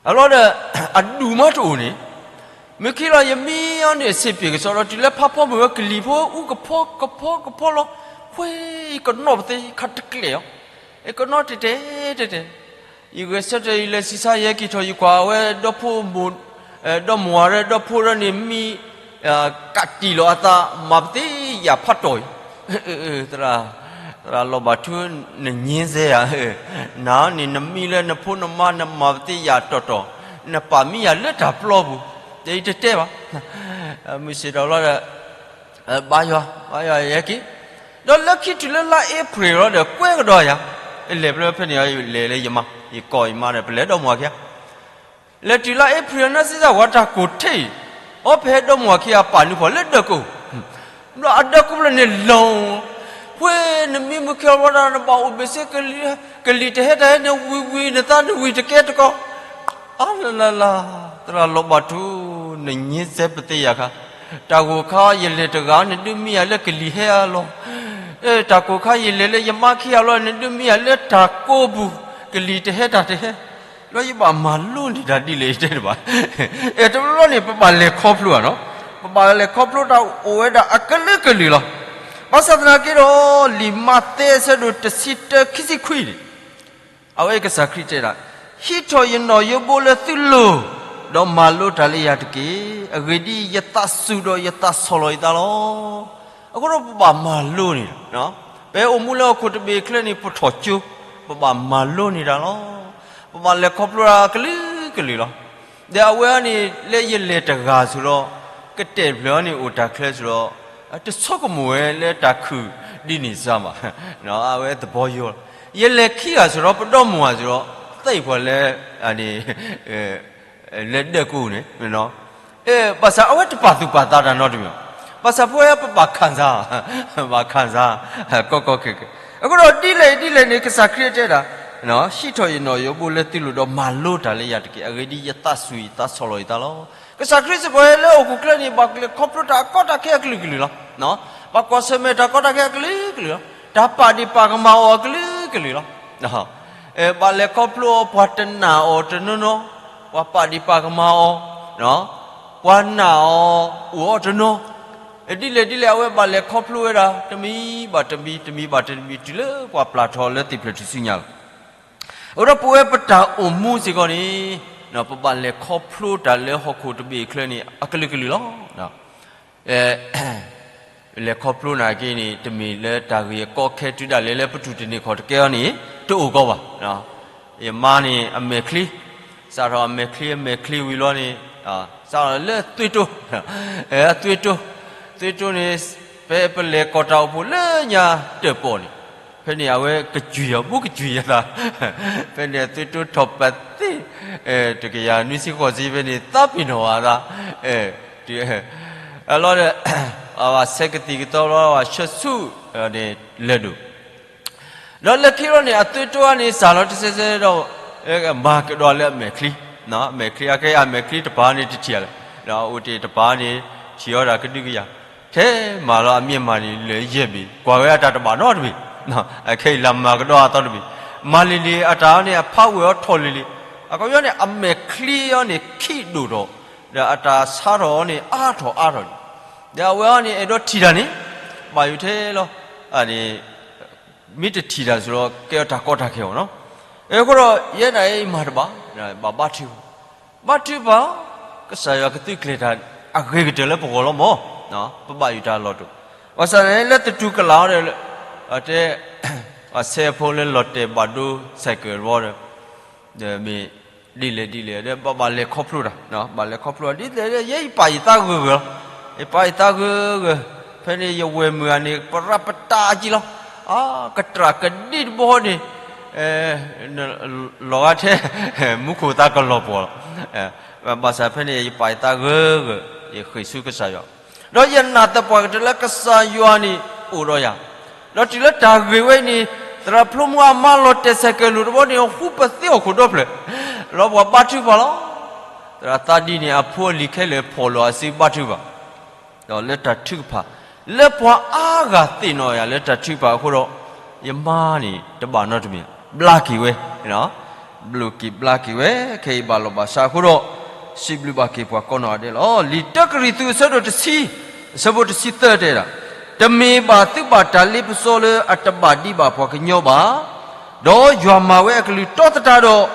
အလီၢ်ဒီး အဒူၣ်မးတအိၣ်န့ၣ်, မ့ၢ်ခံလီၤ ယမံအီၤန့ၣ် အဆ့ၣ်ပ့ၣ်ကစီဒီး တုၤလၢဖးဖီမုၢ်ဝဲကလံၤဖိ အူကဖီကဖီကဖီလီၤ, ဖှ့ ယကနီၣ်ပသ့ခါတကျဲာ်အီၤ, ယကနီၣ်တဲာ်တဲာ်တဲာ်တဲာ်, ယဂဲၤဆၢထၢၣ် ယလဲၤဆံးဆါ ယဟဲက့ၤထီၣ် ယကွၢ်ဝဲဒီဖိမိၢ်, ဒီမါဝၤဒီး ဒီဖိဒီးန့ၣ် မံ ကးတံာ်လီၤအသး မၤပသ့ယၣ်ဖးတီၢ်အံၤ, သရၣ်လီၤဘၣ်ထူ နငြင်းဆဲယၤ, နၤန့ၣ် နမံလၢနဖိနမါ နမၤပသ့ယၣ်တီၢ်တီၢ်, နပာ်မံယၤလၢတၢ်ပျီပူၤ, ယတတဲဘၣ်, မုၢ်ဆ့ၣ်ထီၣ်လီၤဒီး ဘါယွၤ ဘါယွၤယဟဲက့ၤ, ဒီးလၢခံတုၤလၢလါအ့ဖြ့ၣ်လီၤဒီး ကွဲကဒီးယၤ, လဲၤဖဲလဲၣ်ဖဲန့ၣ် လဲၤလၢယမါ ယကိးယမါဒီး ပလဲၤဒီမါဝၤခံဂၤ လဲၤတုၤလၢအ့ဖြ့ၣ် နၢ်စ့ၣ်စၢ်ဝဲတၢ်ကိၢ်ထံးအံၤ, အီဖဲဒီမါဝၤခံဂၤပာ်နုာ်ဖီၣ်လၢဒၢးကိၢ်, ဘျီအဒၢးကိၢ်ဖျၢၣ်န့ၣ်လီၤ, ဖှ့ နမံမုၢ်ခံလီၤဒီး နဘၣ်အိၣ်ဘ့ၣ်ဆ့ ကလံၤတဟဲတၢ်ဟဲ နဝံၤဝံၤ နသးနဝံၤတကဲတကီး, အါလၢလၢလၢ, သရၣ်လီၤဘၣ်ထူ နငြင်းဆဲပသ့ယၤခါ, တၢ်ဂိၢ်ခါယလဲၤတဂၤ နဒုးမံယၤလၢကလံၤဟဲအလီၢ်, တၢ်ကိၢ်ခါယလဲၤလၢယမါခံဂၤလီၤ နဒုးမံယၤလၢတၢ်ကိၢ်ပူၤ, ကလံၤတဟဲတၢ်တဟဲ လီၤယဘၣ်မၤလိန့ၢ်တၢ်ဒ်လဲၣ်ယတဲတဘၣ်, တဘျီဘျီန့ၣ် ပဘၣ်လဲၤခီဖျိဧါနီၤ, ပဘၣ်လဲၤခီဖျိတၢ်အိၣ်ဝဲဒၣ်အကလုာ်ကလုာ်လီၤ, ဘၣ်ဆၣ်သနာ်က့ဒီး လံာ်မးသဲအဆၢဒိၣ်တဆံတၢ ခံဆံခွံန့ၣ်, အဝဲကစၢ်ခရံာ်တဲဒၣ်, ဟံးထီၣ်ယနီၣ်ယိဘိလၢသုလိၤ, ဒီးမၤလိတၢ်လၢယၤတက့ၢ်. အဂ့ၢ်ဒ်အံၤ, ယသးစူၤဒီးယသးဆီၣ်လီၤယသးလီၤ. အဃိဒီးပဘၣ်မၤလိန့ၣ်, ပအိၣ်မူလၢဟီၣ်ခိၣ်တဘ့ၣ်အချၢန့ၣ် ပထီၣ်ကၠိ, ပဘၣ်မၤလိန့ၢ်တၢ်လီၤ. ပဘၣ်လဲၤခီဖျိတၢ်ကလုာ်ကလုာ်လီၤ. ဒီးအဝဲန့ၣ် လၢယလဲၤတဂၤဆိဒီး ကတဲာ်တဖျၢၣ်အံၤန့ၣ် အိၣ်တၢ်ချၢဆိဒီး တဆိကမိၣ်ဝဲလၢတၢ်ခုၣ်ဒ်န့ၣ်စါဘၣ်, အဝဲသဘီယိလီၤ. ယလဲၤခံဂၤဆိဒီး ပဒီမါဝၤဆိဒီး သ့ၣ်ပှၤလၢ လၢဒၢးကိၢ်န့ၣ်, ဘၣ်ဆၣ်အဝဲတပာ်သူၣ်ပာ်သးတၢ်နီတမံၤ, ဘၣ်ဆၣ်ပဝဲပဘၣ်ခၣ်စၢ်, ဘၣ်ခၣ်စၢ်, ကီကီခဲခဲ, အဃိဒီးဒ်လဲၣ်ဒ်လဲၣ်န့ၣ် ကစၢ်ခရံာ်တဲဒၣ်, ဟံးထီၣ်ယနီၣ်ယိဘိလၢသုလိၤဒီးမၤလိတၢ်လၢယၤတက့ၢ်. အဂ့ၢ်ဒ်အံၤ, ယသးစူၤယသးဆီၣ်လီၤယသးလီၤ. ကစၢ်ခရံာ်စ့ၢ်ကီးလၢဟီၣ်ခိၣ်ချၢန့ၣ် ဘၣ်လဲၤခီဖျိတၢ်အကီတၢ်ခဲအကလုာ်ကလုာ်လီၤ. ဘၣ်ကွၢ်ဆၢၣ်မဲာ်တၢ်ကီတၢ်ခဲအကလုာ်ကလုာ်လီၤ. တၢ်ပာ်ဒံးပာ်ကမၣ်အီၤအကလုာ်ကလုာ်လီၤ. ဘၣ်လဲၤခီဖျိအီၤ ပှၤတနာ်အီၤတနီၤနီၤ, ပှၤပာ်ဒံးပာ်ကမၣ်အီၤ, ပှၤနာ်အီၤအိၣ်အီၤတနီၤ, ဒ်လဲၣ်ဒ်လဲၣ် အဝဲဘၣ်လဲၤခီဖျိဝဲဒၣ် တမံၤဘၣ်တမံၤ တမံၤဘၣ်တမံၤ တုၤလၢပှၤပျၢ်ထီၣ်လၢသ့ၣ်ဖျၢၣ်ထူၣ်စုညါလီၤ. အဃိဒီးပဝဲပတၢ်အိၣ်မူစ့ၢ်ကီးန့ၣ်, ပဘၣ်လဲၤခီဖျိတၢ်လၢဟီၣ်ခိၣ်တဘ့ၣ်အချၢန့ၣ် အကလုာ်ကလုာ်လီၤ. လဲၤခီဖျိနာ်က့န့ၣ် တမ့ၢ်လၢတၢ်ဂ့ၢ်အကီအခဲတုၤဒၣ်လဲာ်လၢပတူၢ်တန့ၢ်ခီၣ်တကဲအီၤန့ၣ် တအိၣ်ကီးဘၣ်. ယမါန့ၣ် အမဲာ်ချံ, စးထီၣ်အမဲာ်ချံ အမဲာ်ချံဝံၤလီၤန့ၣ်, စးထီၣ်လၢသွေးတိုး, သွေးတိုး, သွေးတိုးန့ၣ် ဖဲပလဲၤကီၢ်တၢ်အိၣ်ဖှိၣ်လၢညါတၢၣ်ပီၣ်န့ၣ်, ဖဲန့ၣ်အဝဲကစၢ်ယွၤ ဘူးကစၢ်ယွၤသး, ဖဲန့ၣ်အသွေးတိုးထီၣ်ပသ့ၣ် တကယၤနွံဆံဃိးဆံ ဖဲန့ၣ် သးပ့ၤနီၣ်ဝဲသး အလီၢ်ဒီး အဝဲဆဲးကသံၣ်ကသီလီၤ အဝဲဆၢဆူၣ်န့ၣ်လၢာ်ဒိၣ်, ဒီးလၢခံလီၤန့ၣ် အသွေးတိုးန့ၣ် စးလီၤတစဲးစဲးဒီး မၤကဒီးလၢအမဲာ်ချံ, အမဲာ်ချံ အခဲအံၤအမဲာ်ချံတပၤန့ၣ်တထံၣ်လၢၤ, အိၣ်တ့ၢ်တပၤန့ၣ် ထံၣ်အီၤဒၣ်ကဒုကယၤ, ထဲမၤလီၤအမ့ၢ်မၤန့ၣ် လၢယဲၢ်ဘ့ၣ် ကွၢ်ဝဲအတၢ်တဘၣ်နီတဘ့ၣ်, အခဲအံၤလၢမၤကဒီးအသီတဘ့ၣ်, မၤလံၤလံၤအတၢ်န့ၣ် အဖးဝဲၢ်အီၤထီၣ်လံၤလံၤ, အခီပညီန့ၣ် အမဲာ်ချံအီၤန့ၣ် ခံးဒိၣ်ထီၣ်, ဒီးအတၢ်ဆါထီၣ်အီၤန့ၣ် အါထီၣ်အါထီၣ်လံ, ဒီးအဝဲအီၤန့ၣ် အဲၣ်ဒိးထံၣ်တၢ်န့ၣ် ဘၣ်ယိၣ်ထဲလီၤ, န့ၣ် မ့ၢ်တထံၣ်တၢ်စ့ၢ်ကီး ကဲအီၤတၢ်ကီတၢ်ခဲအီၤနီၤ, အဃိဒီး ယဲဒၣ်အံၤမၤတဘၣ်, ဘၣ်ဘါထုကဖၣ်, ဘါထုကဖၣ်, ကစၢ်ယွၤကသုးကျဲၤတၢ် အဂ့ၤကတၢၢ်လၢပဂီၢ်လီၤမး, ပဘၣ်ယိၣ်တၢ်လီၢ်တအိၣ်, ဘၣ်ဆၣ်န့ၣ် လၢသတူၢ်ကလာ်အီၤဒီး တဲ ဆဲးဖိလၢလီၤတဲာ်ဘၣ်ဒိ ဆဲးကၢၣ်တဘီဒီး မ့ၢ်ဒ်လဲၣ်ဒ်လဲၣ် ဒီးဘၣ်ဘၣ်လဲၤခီဖျိတၢ်, ဘၣ်လဲၤခီဖျိတၢ် ဒ်လဲၣ် ယဲယပာ်ယသးဂၢၢ်ဂၢၢ်လီၤ, ယပာ်ယသးဂၢၢ်ဂၢၢ်, ဖဲန့ၣ်ယဝဲၢ်မုၣ်ဂၤန့ၣ် ပရၢပတာ်ကံလီၤ, အကတြၢ်ကဒံတဘီန့ၣ် လီၤဂာ်ထဲ မူခိၣ်သးကလီၤပှီၢ်လီၤ, ဘၣ်ဆၣ်ဖဲန့ၣ် ယပာ်ယသးဂၢၢ်ဂၢၢ် ယဃ့ၢ်ဆူကစၢ်ယွၤ, ဒီးယနာ်သပှၢ်ကတၢၢ်လၢကစၢ်ယွၤန့ၣ်အိၣ်ဒီးယၤ, ဒီးတုၤလၢတၢ်ဂ့ၢ်ဝဲအံၤန့ၣ်, သရၣ်ဖျိမုၢ်အမါလီၤတဲာ်စဲးကဲၤလိာ်တဘျီန့ၣ် ဟူပသ့အီၣ်ခိၣ်ဒီဖျၢၣ်, ဒီးပှၤဘါထုကဖၣ်လီၤ. သရၣ်သးဒ်န့ၣ် အဖိအလံၤခဲလၢာ်ဖီၣ်လိာ်အစုဘါထုကဖၣ် ဒီးလၢတၢ်ထုကဖၣ်, လၢပှၤအါဂၤသ့ၣ်နီၣ်ယၤလၢတၢ်ထုကဖၣ်အဃိဒီး, ယမါန့ၣ်တဘၣ်နီတမံၤ, ဘျါက့ၤဝဲ, ဘျါက့ၤဘျါက့ၤဝဲ, ခဲအံၤဘၣ်လီၤဘၣ်စးအဃိဒီး, စံးဘျုးဘၣ်က့ၤပှၤကိးနီၢ်ဂၤဒဲးလီၤ. လံာ်တၢကရံၣ်သူးအဆၢဒိၣ်တဆံ, အဆၢဖိတဆံသၢတဲဒၣ်, တမ့ၢ်ဘၣ်သုဘၣ်တၢ်လ့ပစီလၢအတဘၣ်ဒံးဘၣ်ပှၤကညီဘၣ်, ဒီးယွၤမၤဝဲအကလုၢ်တီသတးဒီး,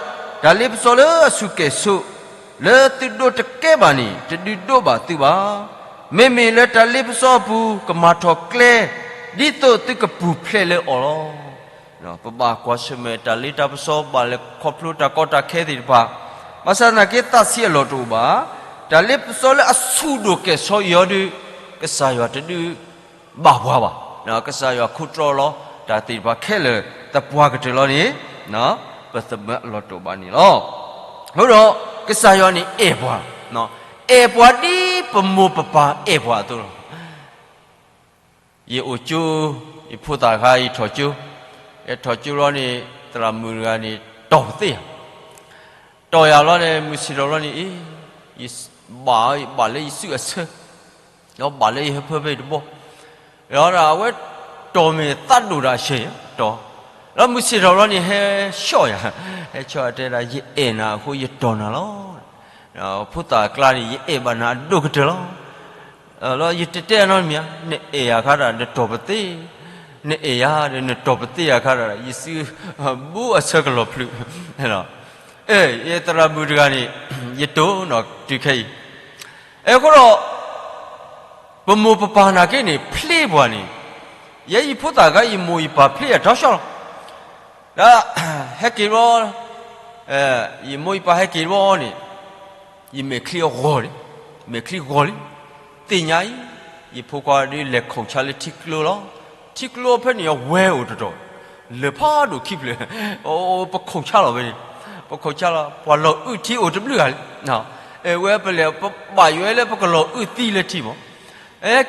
တၢ်လ့ပစီလၢအဆူၣ်ကဲၣ်ဆိး လၢသုဒိးတကဲဘၣ်န့ၣ် တဒုးဒိးဘၣ်သုဘၣ်. မ့မ့ၢ်လၢတၢ်လ့ပစီအပူၤ ကမၤထီၣ်ကျဲ ဒ်သိးသုကပူၤဖျဲးလၢအီၤလီၤ. ပဘၣ်ကွၢ်ဆၢၣ်မဲာ်တၢ်လ့တၢ်ပစီ ဘၣ်လဲၤခီဖျိတၢ်ကီတၢ်ခဲသ့ၣ်တဖၣ်, ဘၣ်ဆၣ်သနာ်က့သးဆံးအလီၢ်တအိၣ်ဘၣ်. တၢ်လ့ပစီလၢအဆူၣ်ဒိၣ်ကဲၣ်ဆိးအံၤဒီး, ကစၢ်ယွၤတဒုး ဘၣ်ပှၤဘၣ်. ကစၢ်ယွၤခိးတြီလီၤ တၢ်သ့ၣ်တဖၣ်ခဲလၢာ်သပှၢ်ကတၢၢ်လီၤန့ၣ်, ပသမၢအလီၢ်တအိၣ်ဘၣ်န့ၣ်လီၤ. အဃိဒီး, ကစၢ်ယွၤန့ၣ်အဲၣ်ပှၤ, အဲၣ်ပှၤဒ်ပမိၢ်ပပၢ်အဲၣ်ပှၤအသိးလီၤ. ယအိၣ်ကၠိ, ယဖိသၣ်ခါယထီၣ်ကၠိ, ယထီၣ်ကၠိလီၤန့ၣ်, သရၣ်မုၣ်တဂၤန့ၣ် တီၢ်ပသ့ၣ်ယၤ, တီၢ်ယၤလီၤန့ၣ် မုၢ်ဆ့ၣ်ထီၣ်လီၤန့ၣ်, အ့, ယဘၣ်, ယဘၣ်လၢယစုအဆၢ, ဒီးဘၣ်လၢယဟၢဖၢဖဲတဘီ, ဒီးအဝဲတီၢ်မ့ၢ်သးဒိၣ်တၢ်အဆၢယၤ, တီၢ်, ဒီးမုၢ်ဆ့ၣ်ထီၣ်လီၤန့ၣ် ဟဲဆှီၣ်ယၤ, ဟဲဆှီၣ်တဲဒၣ် ယအဲၣ်နၤအဃိယတီၢ်နၤလီၤ. ဖိသၣ်အကျါန့ၣ် ယအဲၣ်ဘၣ်နၤအဒိၣ်ကတၢၢ်လီၤ. ဒီးယတတဲအနီတမံၤဧါ, နအဲၣ်ယၤအခါဒၣ် နတီၢ်ပသ့ၣ်, နအဲၣ်ယၤဒီး နတီၢ်ပသ့ၣ်အခါဒၣ် ယစု, ဘူးအဆၢကလီၤဖျုး, အဲ, ယသရၣ်မုၣ်တဂၤန့ၣ်, ယတိၢ်နီၣ်တုၤခဲအံၤ, အဃိဒီး ပမိၢ်ပပၢ်နာ်က့န့ၣ် ဖျ့ပှၤန့ၣ်, ယဲယဖိသၣ်ခါ ယမိၢ်ယပၢ်ဖျ့ယၤတၢ်ဆှီလီၤ. ဒီး, ဟဲက့ၤဘီ, ယမိၢ်ယပၢ်ဟဲက့ၤဘီန့ၣ်, ယမဲာ်ချံအဂီၤလံ, မဲာ်ချံဂီၤလံ, သ့ၣ်ညါအံၤ, ယဖိခွါဒုးလဲၤခုၣ်ဆါလၢထံကျိလီၤ. ထံကျိဖဲန့ၣ်အဝဲအိၣ်တတီၤ, လၢၢ်ဖးဒိၣ်ခံဖျၢၣ်, ပခုၣ်ဆါလီၤဝဲန့ၣ်, ပခုၣ်ဆါလီၤ ပှၤလီၤအုၣ်ထံအိၣ်တဘျုးဂၤလံ. အဝဲပလဲၤ ပဘၣ်ယွၤလၢပကလီၤအုၣ်သံလၢထံမး,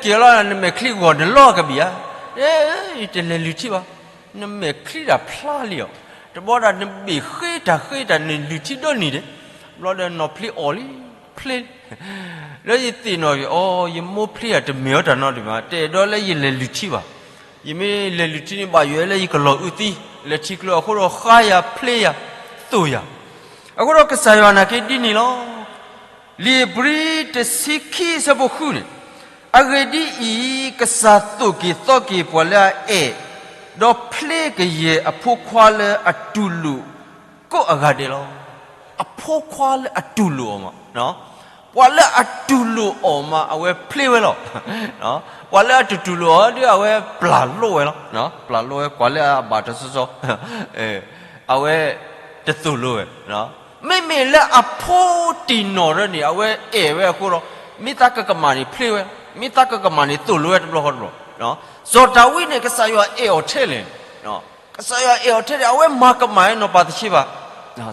က့ၤလီၤ နမဲာ်ချံဂီၤနလီၤကဘံၣ်ဧါ, တလဲၤလုၢ်ထံဘၣ်, နမဲာ်ချံတၢ်ဖျါလံအီၤ, တဘျီဒၣ်နဘ့ၣ်ဃ့တၢ်ဃ့တၢ် နလုၢ်ထံဒီနံၤဒဲး, ဘျီဒီးနီၢ်ဖျ့အီၣ်လံ, ဖျ့လံ လၢယသ့ၣ်နီၣ်က့ၤအီၤ ယမိၢ်ဖျ့ယၤတမ့ၢ်အီၤတၢ်နီတမံၤဘၣ်, တအဲၣ်ဒိးလၢယလဲၤလုၢ်ထံဘၣ်. ယမ့ၢ်လဲၤလုၢ်ထံန့ၣ် ဘၣ်ယွၤလၢယကလီၤအုၣ်သံ, လၢထံကျိအဃိဒီးဃါယၤဖျ့ယၤ, သိၣ်ယၤ, အဃိဒီးကစၢ်ယွၤနာ်က့ဒ်န့ၣ်လီၤ. လံာ်ဧ့ၤဘြံၤတဆံခံအဆၢဖိဃုန့ၣ်, အဂ့ၢ်ဒ်အံၤ, ကစၢ်သိၣ်က့ၤသီက့ၤပှၤလၢအအဲၣ်, ဒီးဖျ့ကယဲၢ်အဖိခွါလၢအတူၢ်လိာ်ကိးအဂၤဒဲးလီၤ. အဖိခွါလၢအတူၢ်လိာ်အီၤမး, အဖိခွါလၢအတူၢ်လိာ်အီၤမး အဝဲဖျ့ဝဲလီၤ. ပှၤလၢအတတူၢ်လိာ်အီၤဒီး အဝဲပျၢ်လိဝဲလီၤ. ပျၢ်လိဝဲ ပှၤလၢအဘၣ်တၢ်စီစီ အဝဲတသိၣ်လိဝဲ, မ့မ့ၢ်လၢအဖိတံၢ်နီၢ်ဒီးန့ၣ် အဝဲအဲၣ်ဝဲအဃိဒီး, မ့ၢ်သးကကမၣ်န့ၣ်ဖျ့ဝဲ, မ့ၢ်သးကကမၣ်န့ၣ်သိၣ်လိဝဲတဘျီဃီတဘျီ. စီၤဒၤဝံးန့ၣ် ကစၢ်ယွၤအဲၣ်အီၤထဲလဲၣ်, ကစၢ်ယွၤအဲၣ်အီၤထဲလဲၣ်, အဝဲမၤကမၣ်ဝဲနီၢ်ပၤတဆ့ဘၣ်,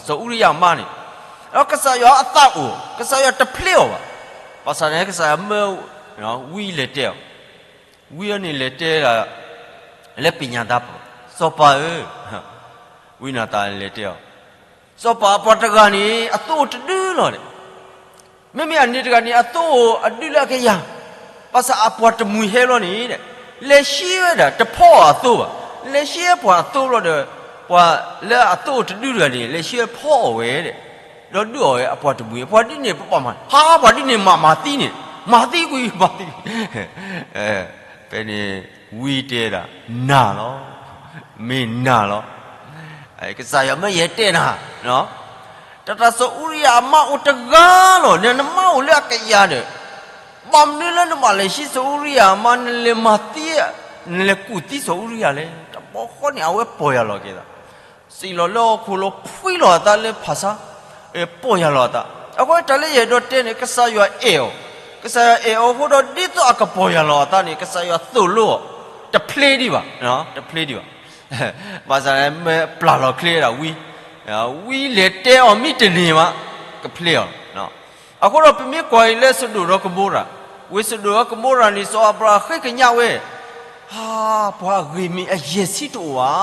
စီၤအူရံယၤအမါန့ၣ်, ဒီးကစၢ်ယွၤအသးအိၣ်, ကစၢ်ယွၤတဖျ့အီၤဘၣ်. ဘၣ်ဆၣ်န့ၣ် ကစၢ်ယွၤမၢဝံလဲၤတဲအီၤ, ဝံအန့ၣ်လဲၤတဲဒၣ် လၢပညၣ်သးပူၤ, စီၤပၤဧၢ, ဝံနၤသၣ်လဲၤတဲအီၤ, စီၤပၤ အပှၤတဂၤန့ၣ် အသိအိၣ်တဒုလီၤဒီး, မ့မ့ၢ်အန့ၣ်တဂၤန့ၣ် အသိအိၣ်အဒုလၢအကယၤ, ဘၣ်ဆၣ်အပှၤတမှံၤဟဲဘျီန့ၣ်ဒီး, လဲၤဆှံဝဲဒၣ် တဖီအီၤအသိဘၣ်, လဲၤဆှံဝဲပှၤအသိဘျီဒီး, ပှၤလၢအသိအိၣ်တဒုတဂၤန့ၣ် လဲၤဆှံဝဲဖီအီၣ်ဝဲဒီး, ဒီးဒုးအီၣ်ဝဲအပှၤတမှံၤ, ပှၤဒ်န့ၣ်ပဘၣ်မၤ, ဟါ ပှၤဒ်န့ၣ်မၤမၤသံန့ၣ်, မၤသံကွံာ် မၤသံကွံာ် ဖဲန့ၣ် ဝံတဲဒၣ် နၤလီၤ, မ့ၢ်နၤလီၤ, ကစၢ်ယွၤမၢယတဲနၤ, တၢ်တၢ်စီၤအူရံယၤအမါအိၣ်တဂၤလီၤ, နမါအိၣ်လၢအကယၤဒီး, ဘၣ်မနုၤလၢနဘၣ်လဲၤဆှံစီၤအူရံယၤအမါ နလဲၤမၤသံ, နလဲၤကူၣ်သံစီၤအူရံယၤလဲၣ်. တဘျီဃီန့ၣ် အဝဲပီၢ်ယၢ်လီၤက့ၤသး စံၣ်လီၤလၢဟီၣ်ခိၣ်လီၤဖှံလီၤအသးလၢဖၣ်ဆါ, ပီၢ်ယၢ်လီၤအသး, အဃိတၢ်လၢယအဲၣ်ဒိးတဲန့ၣ် ကစၢ်ယွၤအဲၣ်အီၤ, ကစၢ်ယွၤအဲၣ်အီၤအဃိဒီး ဒ်သိးအကပီၢ်ယၢ်လီၤအသးန့ၣ် ကစၢ်ယွၤသိၣ်လိအီၤ, တဖျ့ဒံးဘၣ်, တဖျ့ဒံးဘၣ်, ဘၣ်ဆၣ်န့ၣ် မ့ၢ်ပျၢ်လီၤချ့ဒၣ်ဝံ, ဝံလဲၤတဲအီၤမ့ၢ်တန့ၢ်ဘၣ်, ကဖျ့အီၤလီၤ အဃိဒီးပမ့ၢ်ကွၢ်အံၤလၢစဒိၣ်ဒီးကမိရၤ, ဝံၤစဒိၣ်ဒီးကမိရၤန့ၣ် စီၤအၤဘြၤဟၣ်ဃ့ကညးဝဲ, ဟါ, ပှၤအဂ့ၢ်မ့ၢ်အယဲၢ်ဆံတအိၣ်ဧါ,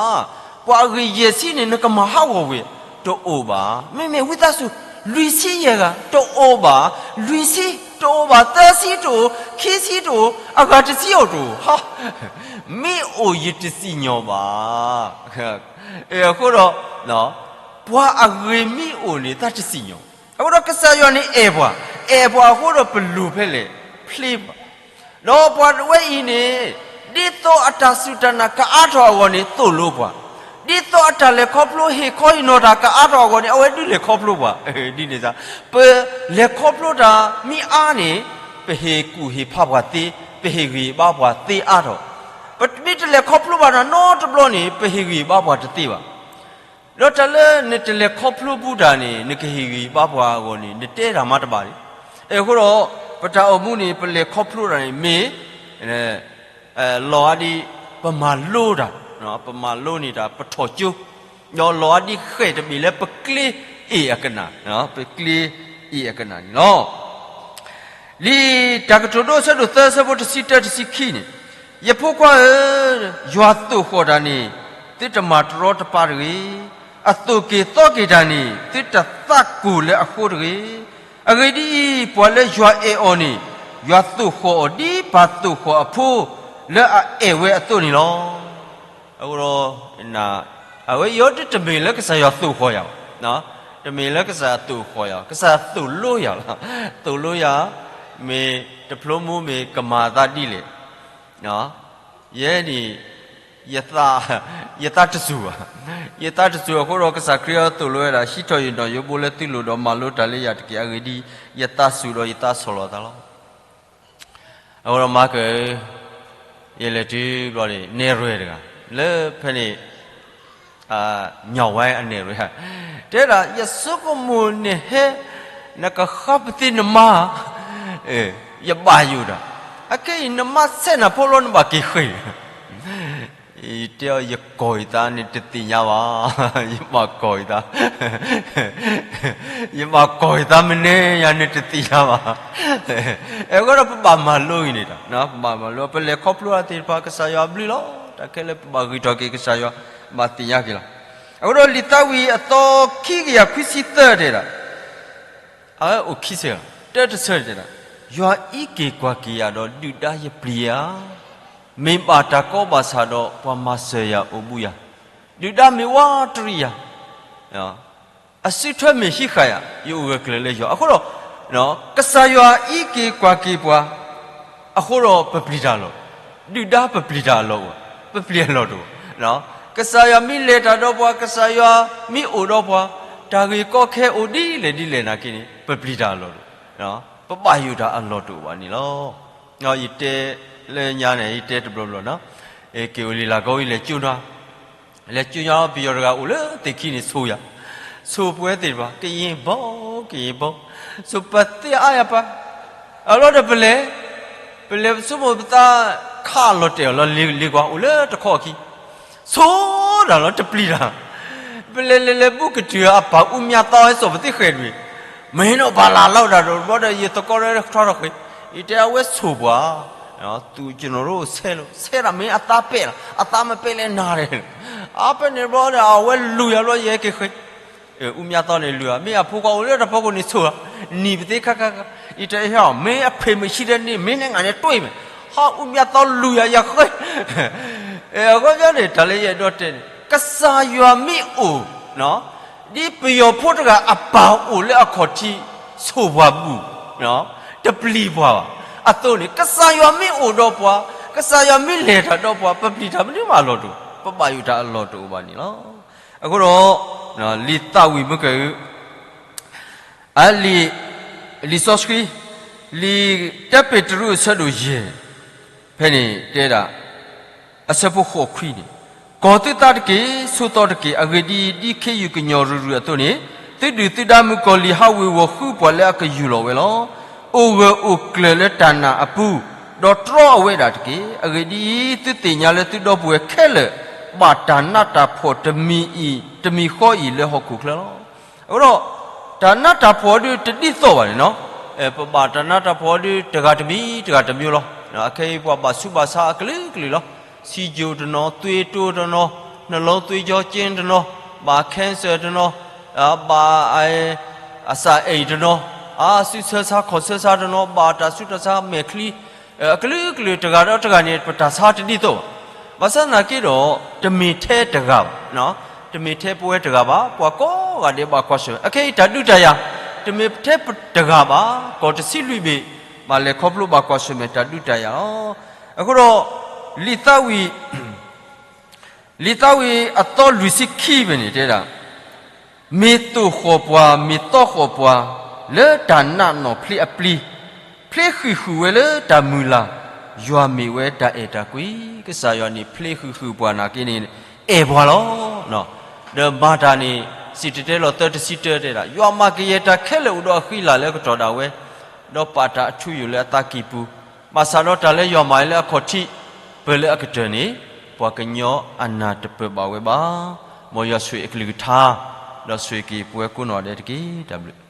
ပှၤအဂ့ၢ်ယဲၢ်ဆံန့ၣ် နကမၤဟးဂီၤဝဲ, တအိၣ်ဘၣ်, မ့မ့ၢ်ဝံသးစူၤ, လွံၢ်ဆံယဲၢ်ဂၤ, တအိၣ်ဘၣ်, လွံၢ်ဆံ, တအိၣ်ဘၣ်, သၢဆံတအိၣ်, ခံဆံတအိၣ်, အဂၤတဆံအိၣ်တအိၣ်, ဟါ, မ့ၢ်အိၣ်ယတစံၣ်ညီၣ်ဘၣ်. အဃိဒီး, ပှၤအဂ့ၢ်မ့ၢ်အိၣ်န့ၣ် တၢ်တစံၣ်ညီၣ်, အဃိဒီးကစၢ်ယွၤန့ၣ်အဲၣ်ပှၤ, အဲၣ်ပှၤအဃိဒီးပလိၣ်ဖဲလဲၣ်, ဖျ့ပှၤ, ဒီးပှၤဝဲအံၤန့ၣ်, ဒ်သိးအတၢ်စူၢ်တၢ်နာ်ကအါထီၣ်အဂီၢ်န့ၣ် သိၣ်လိပှၤ, ဒ်သိးအတၢ်လဲၤခီဖျိဟ့ၣ်ခီဟ့ၣ်နီၤတၢ်ကအါထီၣ်အဂီၢ်န့ၣ် အဝဲဒုးလဲၤခီဖျိပှၤ, ဒ်န့ၣ်စ့ၢ်, ပလဲၤခီဖျိတၢ်မ့ၢ်အါန့ၣ်, ပဟ့ၣ်ကူၣ်ဟ့ၣ်ဖးပှၤသ့, ပဟ့ၣ်ဂံၢ်ဘါပှၤသ့အါထီၣ်, ပမ့ၢ်တလဲၤခီဖျိဘၣ်တၢ်နီတဘျီန့ၣ် ပဟ့ၣ်ဂံၢ်ဘါပှၤတသ့ဘၣ်. ဒီးတၢ်လၢနတလဲၤခီဖျိဘူးတၢ်န့ၣ် နကဟ့ၣ်ဂံၢ်ဘါပှၤအဂီၢ်န့ၣ် နတဲတၢ်မၤတဘၣ်န့ၣ်, အဃိဒီး, ပတၢ်အိၣ်မူန့ၣ် ပလဲၤခီဖျိတၢ်န့ၣ် မ့ၢ်, လီၤအါဒ်, ပမၤလိတၢ်, ပမၤလိန့ၢ်တၢ် ပထီၣ်ကၠိ, ဒီးလီၤအါဒ်ဃဲၣ်တဘ့ၣ်လၢပကျ့အ့ၣ်အကနၣ်, ပကျ့အ့ၣ်အကနၣ်န့ၣ်လီၤ. လံာ်တၢ်ကတိၤဒိအဆၢဒိၣ်သၢအဆၢဖိတဆံတၢတဆံခံန့ၣ်, ယဖိခွါဧၢ, ယွၤသိၣ်ဃီၣ်တၢ်န့ၣ်, သုတမၤတရီတပါတဂ့ၤ, အသိၣ်က့ၤသီက့ၤတၢ်န့ၣ် သုတသးကိၢ်လၢအဃိတဂ့ၤ. အဂ့ၢ်ဒ်အံၤ, ပှၤလၢယွၤအဲၣ်အီၤန့ၣ်, ယွၤသိၣ်ဃီၣ်အီၤဒ်ပၢ်သိၣ်ဃီၣ်အဖိလၢအအဲၣ်ဝဲအသိးန့ၣ်လီၤ. အဃိဒီး, အဝဲအံၤတမ့ၢ်လၢကစၢ်ယွၤသိၣ်ဃီၣ်ယၤဘၣ်, တမ့ၢ်လၢကစၢ်ယွၤသိၣ်ဃီၣ်ယၤ, ကစၢ်ယွၤသိၣ်လိယၤလီၤ, သိၣ်လိယၤ, မ့ၢ်တဖျိမူမ့ၢ်ကမၤအသးဒ်လဲၣ်, ယဲန့ၣ်, ယသးတစူၢ်ဘၣ်, ယသးတစူၢ်အဃိဒီး ကစၢ်ခရံာ်အသိၣ်လိဝဲဒၣ် ဟံးထီၣ်ယနီၣ်ယိဘိလၢသုလိၤဒီးမၤလိတၢ်လၢယၤတက့ၢ်. အဂ့ၢ်ဒ်အံၤ, ယသးစူၢ်ဒီးယသးဆီၣ်လီၤသးလီၤ. အဃိဒီးမၤကၢၢ်, ယလဲၤတုၤဘျီန့ၣ် နဲၣ်ရွဲၣ်တဂၤ, လၢဖဲန့ၣ်, ညၣ်ဝဲအနဲၣ်ရွဲၣ်, တဲဒၣ် ယဆိကမိၣ်နဟဲ, နကဃါပသ့နမါ, ယဘၣ်ယိၣ်တၢ်, အခဲအံၤ နမါဆဲးနၤဖိလီၤ နဘၣ်က့ၤဃ့ၢ် တဲအီၤ ယကိးယသးန့ၣ်တသ့ၣ်ညါဘၣ်, ယဘၣ်ကိးယသး, ယဘၣ်ကိးယသးမနုၤယၤန့ၣ်တသ့ၣ်ညါဘၣ်. အဃိဒီးပဘၣ်မၤလိအံၤန့ၣ်တၢ်, ပဘၣ်မၤလိ ပလဲၤခီဖျိအသ့ၣ်တဖၣ် ကစၢ်ယွၤအဘျုးလီၤ. တၢ်ခဲလၢာ်ပဘၣ်ဂံၢ်ထီၣ်က့ၤကစၢ်ယွၤ, ဘၣ်သ့ၣ်ညါက့ၤလီၤ. အဃိဒီးလံာ်သးဝံၣ်အသီခံကယၤခွံဆံသၢတဲဒၣ် အအိၣ်ခံဆၢ, တၢတဆၢတဲဒၣ်, ယွၤအံးက့ၤကွၢ်က့ၤယၤဒီး ဒုၣ်ဒါယပျံၤယၤ, မ့ၢ်ဘၣ်တၢ်ကီဘၣ်ဆၣ်ဒီး ပှၤမၤစၢၤယၤအိၣ်ဘူးယၤ, ဒုၣ်ဒါမ့ၢ်ဝးတရံးယၤ, အစုထွဲမ့ၢ်ဟံးဃာ်ယၤ, ယအိၣ်ဂၢၢ်ကျၢၤလၢယွၤ. အဃိဒီး, ကစၢ်ယွၤအံးက့ၤကွၢ်က့ၤပှၤ, အဃိဒီးပပျံၤတၢ်အလီၢ်, ဒုၣ်ဒါပပျံၤတၢ်အလီၢ်အိၣ်, ပပျံၤအလီၢ်တအိၣ်. ကစၢ်ယွၤမ့ၢ်လဲၤတၢ်ဒီးပှၤ, ကစၢ်ယွၤမ့ၢ်အိၣ်ဒီးပှၤ, တၢ်ဂ့ၢ်ကီခဲအိၣ်ဒ်လဲၣ်ဒ်လဲၣ်နာ်က့န့ၣ် ပပျံၤတၢ်အလီၢ်တအိၣ်, ပဘၣ်ယိၣ်တၢ်အလီၢ်တအိၣ်ဘၣ်န့ၣ်လီၤ. ယတဲလၢညါန့ၣ် ယတဲတဘျီဘျီနီၤ, က့ၤအိၣ်လံလၢကီဝံၤလဲၤကၠိနွါ လဲၤကၠိညါ ပယီၤတဂၤအိၣ်လၢသ့ၣ်ခံန့ၣ် ဆိယၤ, ဆိပဝဲသ့ၣ်တဖၣ် ကရင်ဘီ, ကရင်ဘီ, ဆိပသ့အါယၤပၢ်, အလီၢ်ဒီးပလဲၤ, ပလဲၤပဆိကမိၣ်ပသးခးလီၤတဲာ်အီၤလီၤ လ့ကွၢ်အိၣ်လၢတခီအခံ, ဆိတၢ်လီၤ တပျံၤတၢ်, ပလဲၤလဲၤလဲၤဘူးကတုၤအပၢ်အူမၠါသီဟဲစိာ်ပသ့ဃဲၤတမံၤ, မ့ၢ်နီၢ်ပၢ်လၢ်လီၤဒၣ်ဒီး ဘျီဒီးယသကိးရဲထီထီၣ်ဃ့, ယတဲအဝဲဆိပှၤ သူကျွန်တော်တို့ကိုဆဲလို့, ဆဲတာမင်းအသားပဲလား, အသားမပဲလဲၣ်နာ်တယ်, အဖဲန့ၣ်ဘျီဒီး အဝဲလူၤယၤဘျီယဲက့ၤဃ့, အူမၠါသီန့ၣ်လူၤဧါ, မ့ၢ်အဖိခွါအိၣ်လၢတၢ်ဖီခိၣ်န့ၣ်ဆိဧါ, နံၤပသ့ခါခါခါ, ယတဲဟဲအီၤ မင်းအဖေမရှိတဲ့နေ့ မင်းနဲ့ငါနဲ့တွေ့မယ်, ဟါအူမၠါသီလူၤယၤယဃ့, အဃိန့ၣ် တၢ်လၢယအဲၣ်ဒိးတဲန့ၣ် ကစၢ်ယွၤမ့ၢ်အိၣ် ဒ်ပယီၤဖိတဂၤအပၢ်အိၣ်လၢအခီၣ်ထံး ဆိၣ်ပှၤဘူၣ်, တပျံၤပှၤဘၣ်. အသိးန့ၣ် ကစၢ်ယွၤမ့ၢ်အိၣ်ဒီးပှၤ, ကစၢ်ယွၤမ့ၢ်လဲၤတၢ်ဒီးပှၤ ပပျံၤတၢ်မနုၤမးအလီၢ်တအိၣ်, ပဘၣ်ယိၣ်တၢ်အလီၢ်တအိၣ်ဘၣ်န့ၣ်လီၤ. အဃိဒီး လံာ်သးဝံၣ်မုၢ်ကဲၣ် အလံာ်, လံာ်စီဆှံ, လံာ်တၢပ့းတရူးအဆၢဒိၣ်ယဲၢ်, ဖဲန့ၣ်တဲဒၣ်, အဆၢဖိဃိးခွံန့ၣ်, ကီၤသုသးတက့ၢ်, ဆိးသီတက့ၢ်. အဂ့ၢ်ဒ်အံၤ, ဒ်ခ့ယုၢ်ကညီၤရုၢ်ရုၢ်အသိးန့ၣ်, သုဒုၣ်သုဒါမုၣ်ကီၤလံၤဟးဝ့ၤဝီၤဃုပှၤလၢအကယူၢ်လီၤဝဲလီၤ. အိၣ်ဂၢၢ်အိၣ်ကျၢၤလၢတၢ်နာ်အပူၤ, ဒီးတြီအဝဲဒၣ်တက့ၢ်. အဂ့ၢ်ဒ်အံၤ, သုသ့ၣ်ညါလၢသုဒီပုၢ်ဝဲၢ်ခဲလၢာ် ဘၣ်တၢ်နးတၢ်ဖှီၣ်တမံၤအံၤ, တမံၤဃီအံၤလၢဟီၣ်ခိၣ်ချၢလီၤ. အဃိဒီး တၢ်နးတၢ်ဖှီၣ်ဒုးတဒ်သိးဘၣ်န့ၣ်နီၤ. ပဘၣ်တၢ်နးတၢ်ဖှီၣ်ဒုး တဂၤတမံၤတဂၤတမံၤလီၤ. အခဲအံၤပှၤဘၣ်ဆူးဘၣ်ဆါအကလုာ်ကလုာ်လီၤ. ဆီးချိုတနီၤ, သွေးတိုးတနီၤ, နှလုံးသွေးကြောကျဉ်တနီၤ, ဘၣ် cancer တနီၤ, ဘၣ် အစၢ်အိမ်တနီၤ, အစုဆၢဆါခီၣ်ဆၢဆါတနီၤ, ဘၣ်တၢ်ဆူးတၢ်ဆါမဲာ်ချံ, အကလုာ်ကလုာ်တဂၤဒီးတဂၤန့ၣ် ပတၢ်ဆါတဒ်သိးဘၣ်. ဘၣ်ဆၣ်သနာ်က့ဒီး တမ့ၢ်ထဲတဂၤဘၣ်, တမ့ၢ်ထဲပဝဲတဂၤဘၣ်, ပှၤကိးဂၤဒဲးဘၣ်ကွၢ်ဆၢၣ်မဲာ်. အခဲအံၤတၢ်ဒုးတၢ်ယၤ တမ့ၢ်ထဲတဂၤဘၣ်, ကီၢ်တဆံလွံၢ်ဘ့ၣ်, ဘၣ်လဲၤခီဖျိဘၣ်ကွၢ်ဆၢၣ်မဲာ်တၢ်ဒုးတၢ်ယၤလီၤ. အဃိဒီး လံာ်သးဝံၣ် လံာ်သးဝံၣ်အသီလွံၢ်ဆံခံဘ့ၣ်န့ၣ်တဲဒၣ်, မ့ၢ်သိၣ်ဃီၣ်ပှၤ, မ့ၢ်သီဃီၣ်ပှၤ, လၢတၢ်နာ်နီၣ်ဖျ့အပျံၤ, ဖျ့ဃံးဃုာ်ဝဲလၢတၢ်မုၢ်လၢ်, ယွၤမ့ၢ်ဝဲတၢ်အဲၣ်တၢ်ကွံ, ကစၢ်ယွၤန့ၣ် ဖျ့ဃံးဃုာ်ပှၤနာ်က့န့ၣ် အဲၣ်ပှၤလီၤ. ဒီးမၤတၢ်န့ၣ် စံၣ်တဲၤတဲလီၤသၢတဆံတၢတဲဒၣ်, ယွၤမၤကယဲၢ်တၢ်ခဲလၢာ်အိၣ်ဒီးအဃံအလၤလၢအကတီၢ်ဒၣ်ဝဲ, ဒီးပာ်တၢ်အထူအယိာ်လၢအသးကံၢ်ပူၤ, ဘၣ်ဆၣ်ဒီးတၢ်လၢယွၤမၤလၢအခီၣ်ထံး ပၢၢ်လၢအကတၢၢ်န့ၣ် ပှၤကညီအနၢ်တပၢၢ်ဘၣ်ဝဲဘၣ်. မ်ယွၤဆိၣ်ဂ့ၤအကလုၢ်ကထါ, ဒီးဆိၣ်ဂ့ၤက့ၤပဝဲကိးနီၢ်ဒဲးတက့ၢ်. တၢ်ဘျုး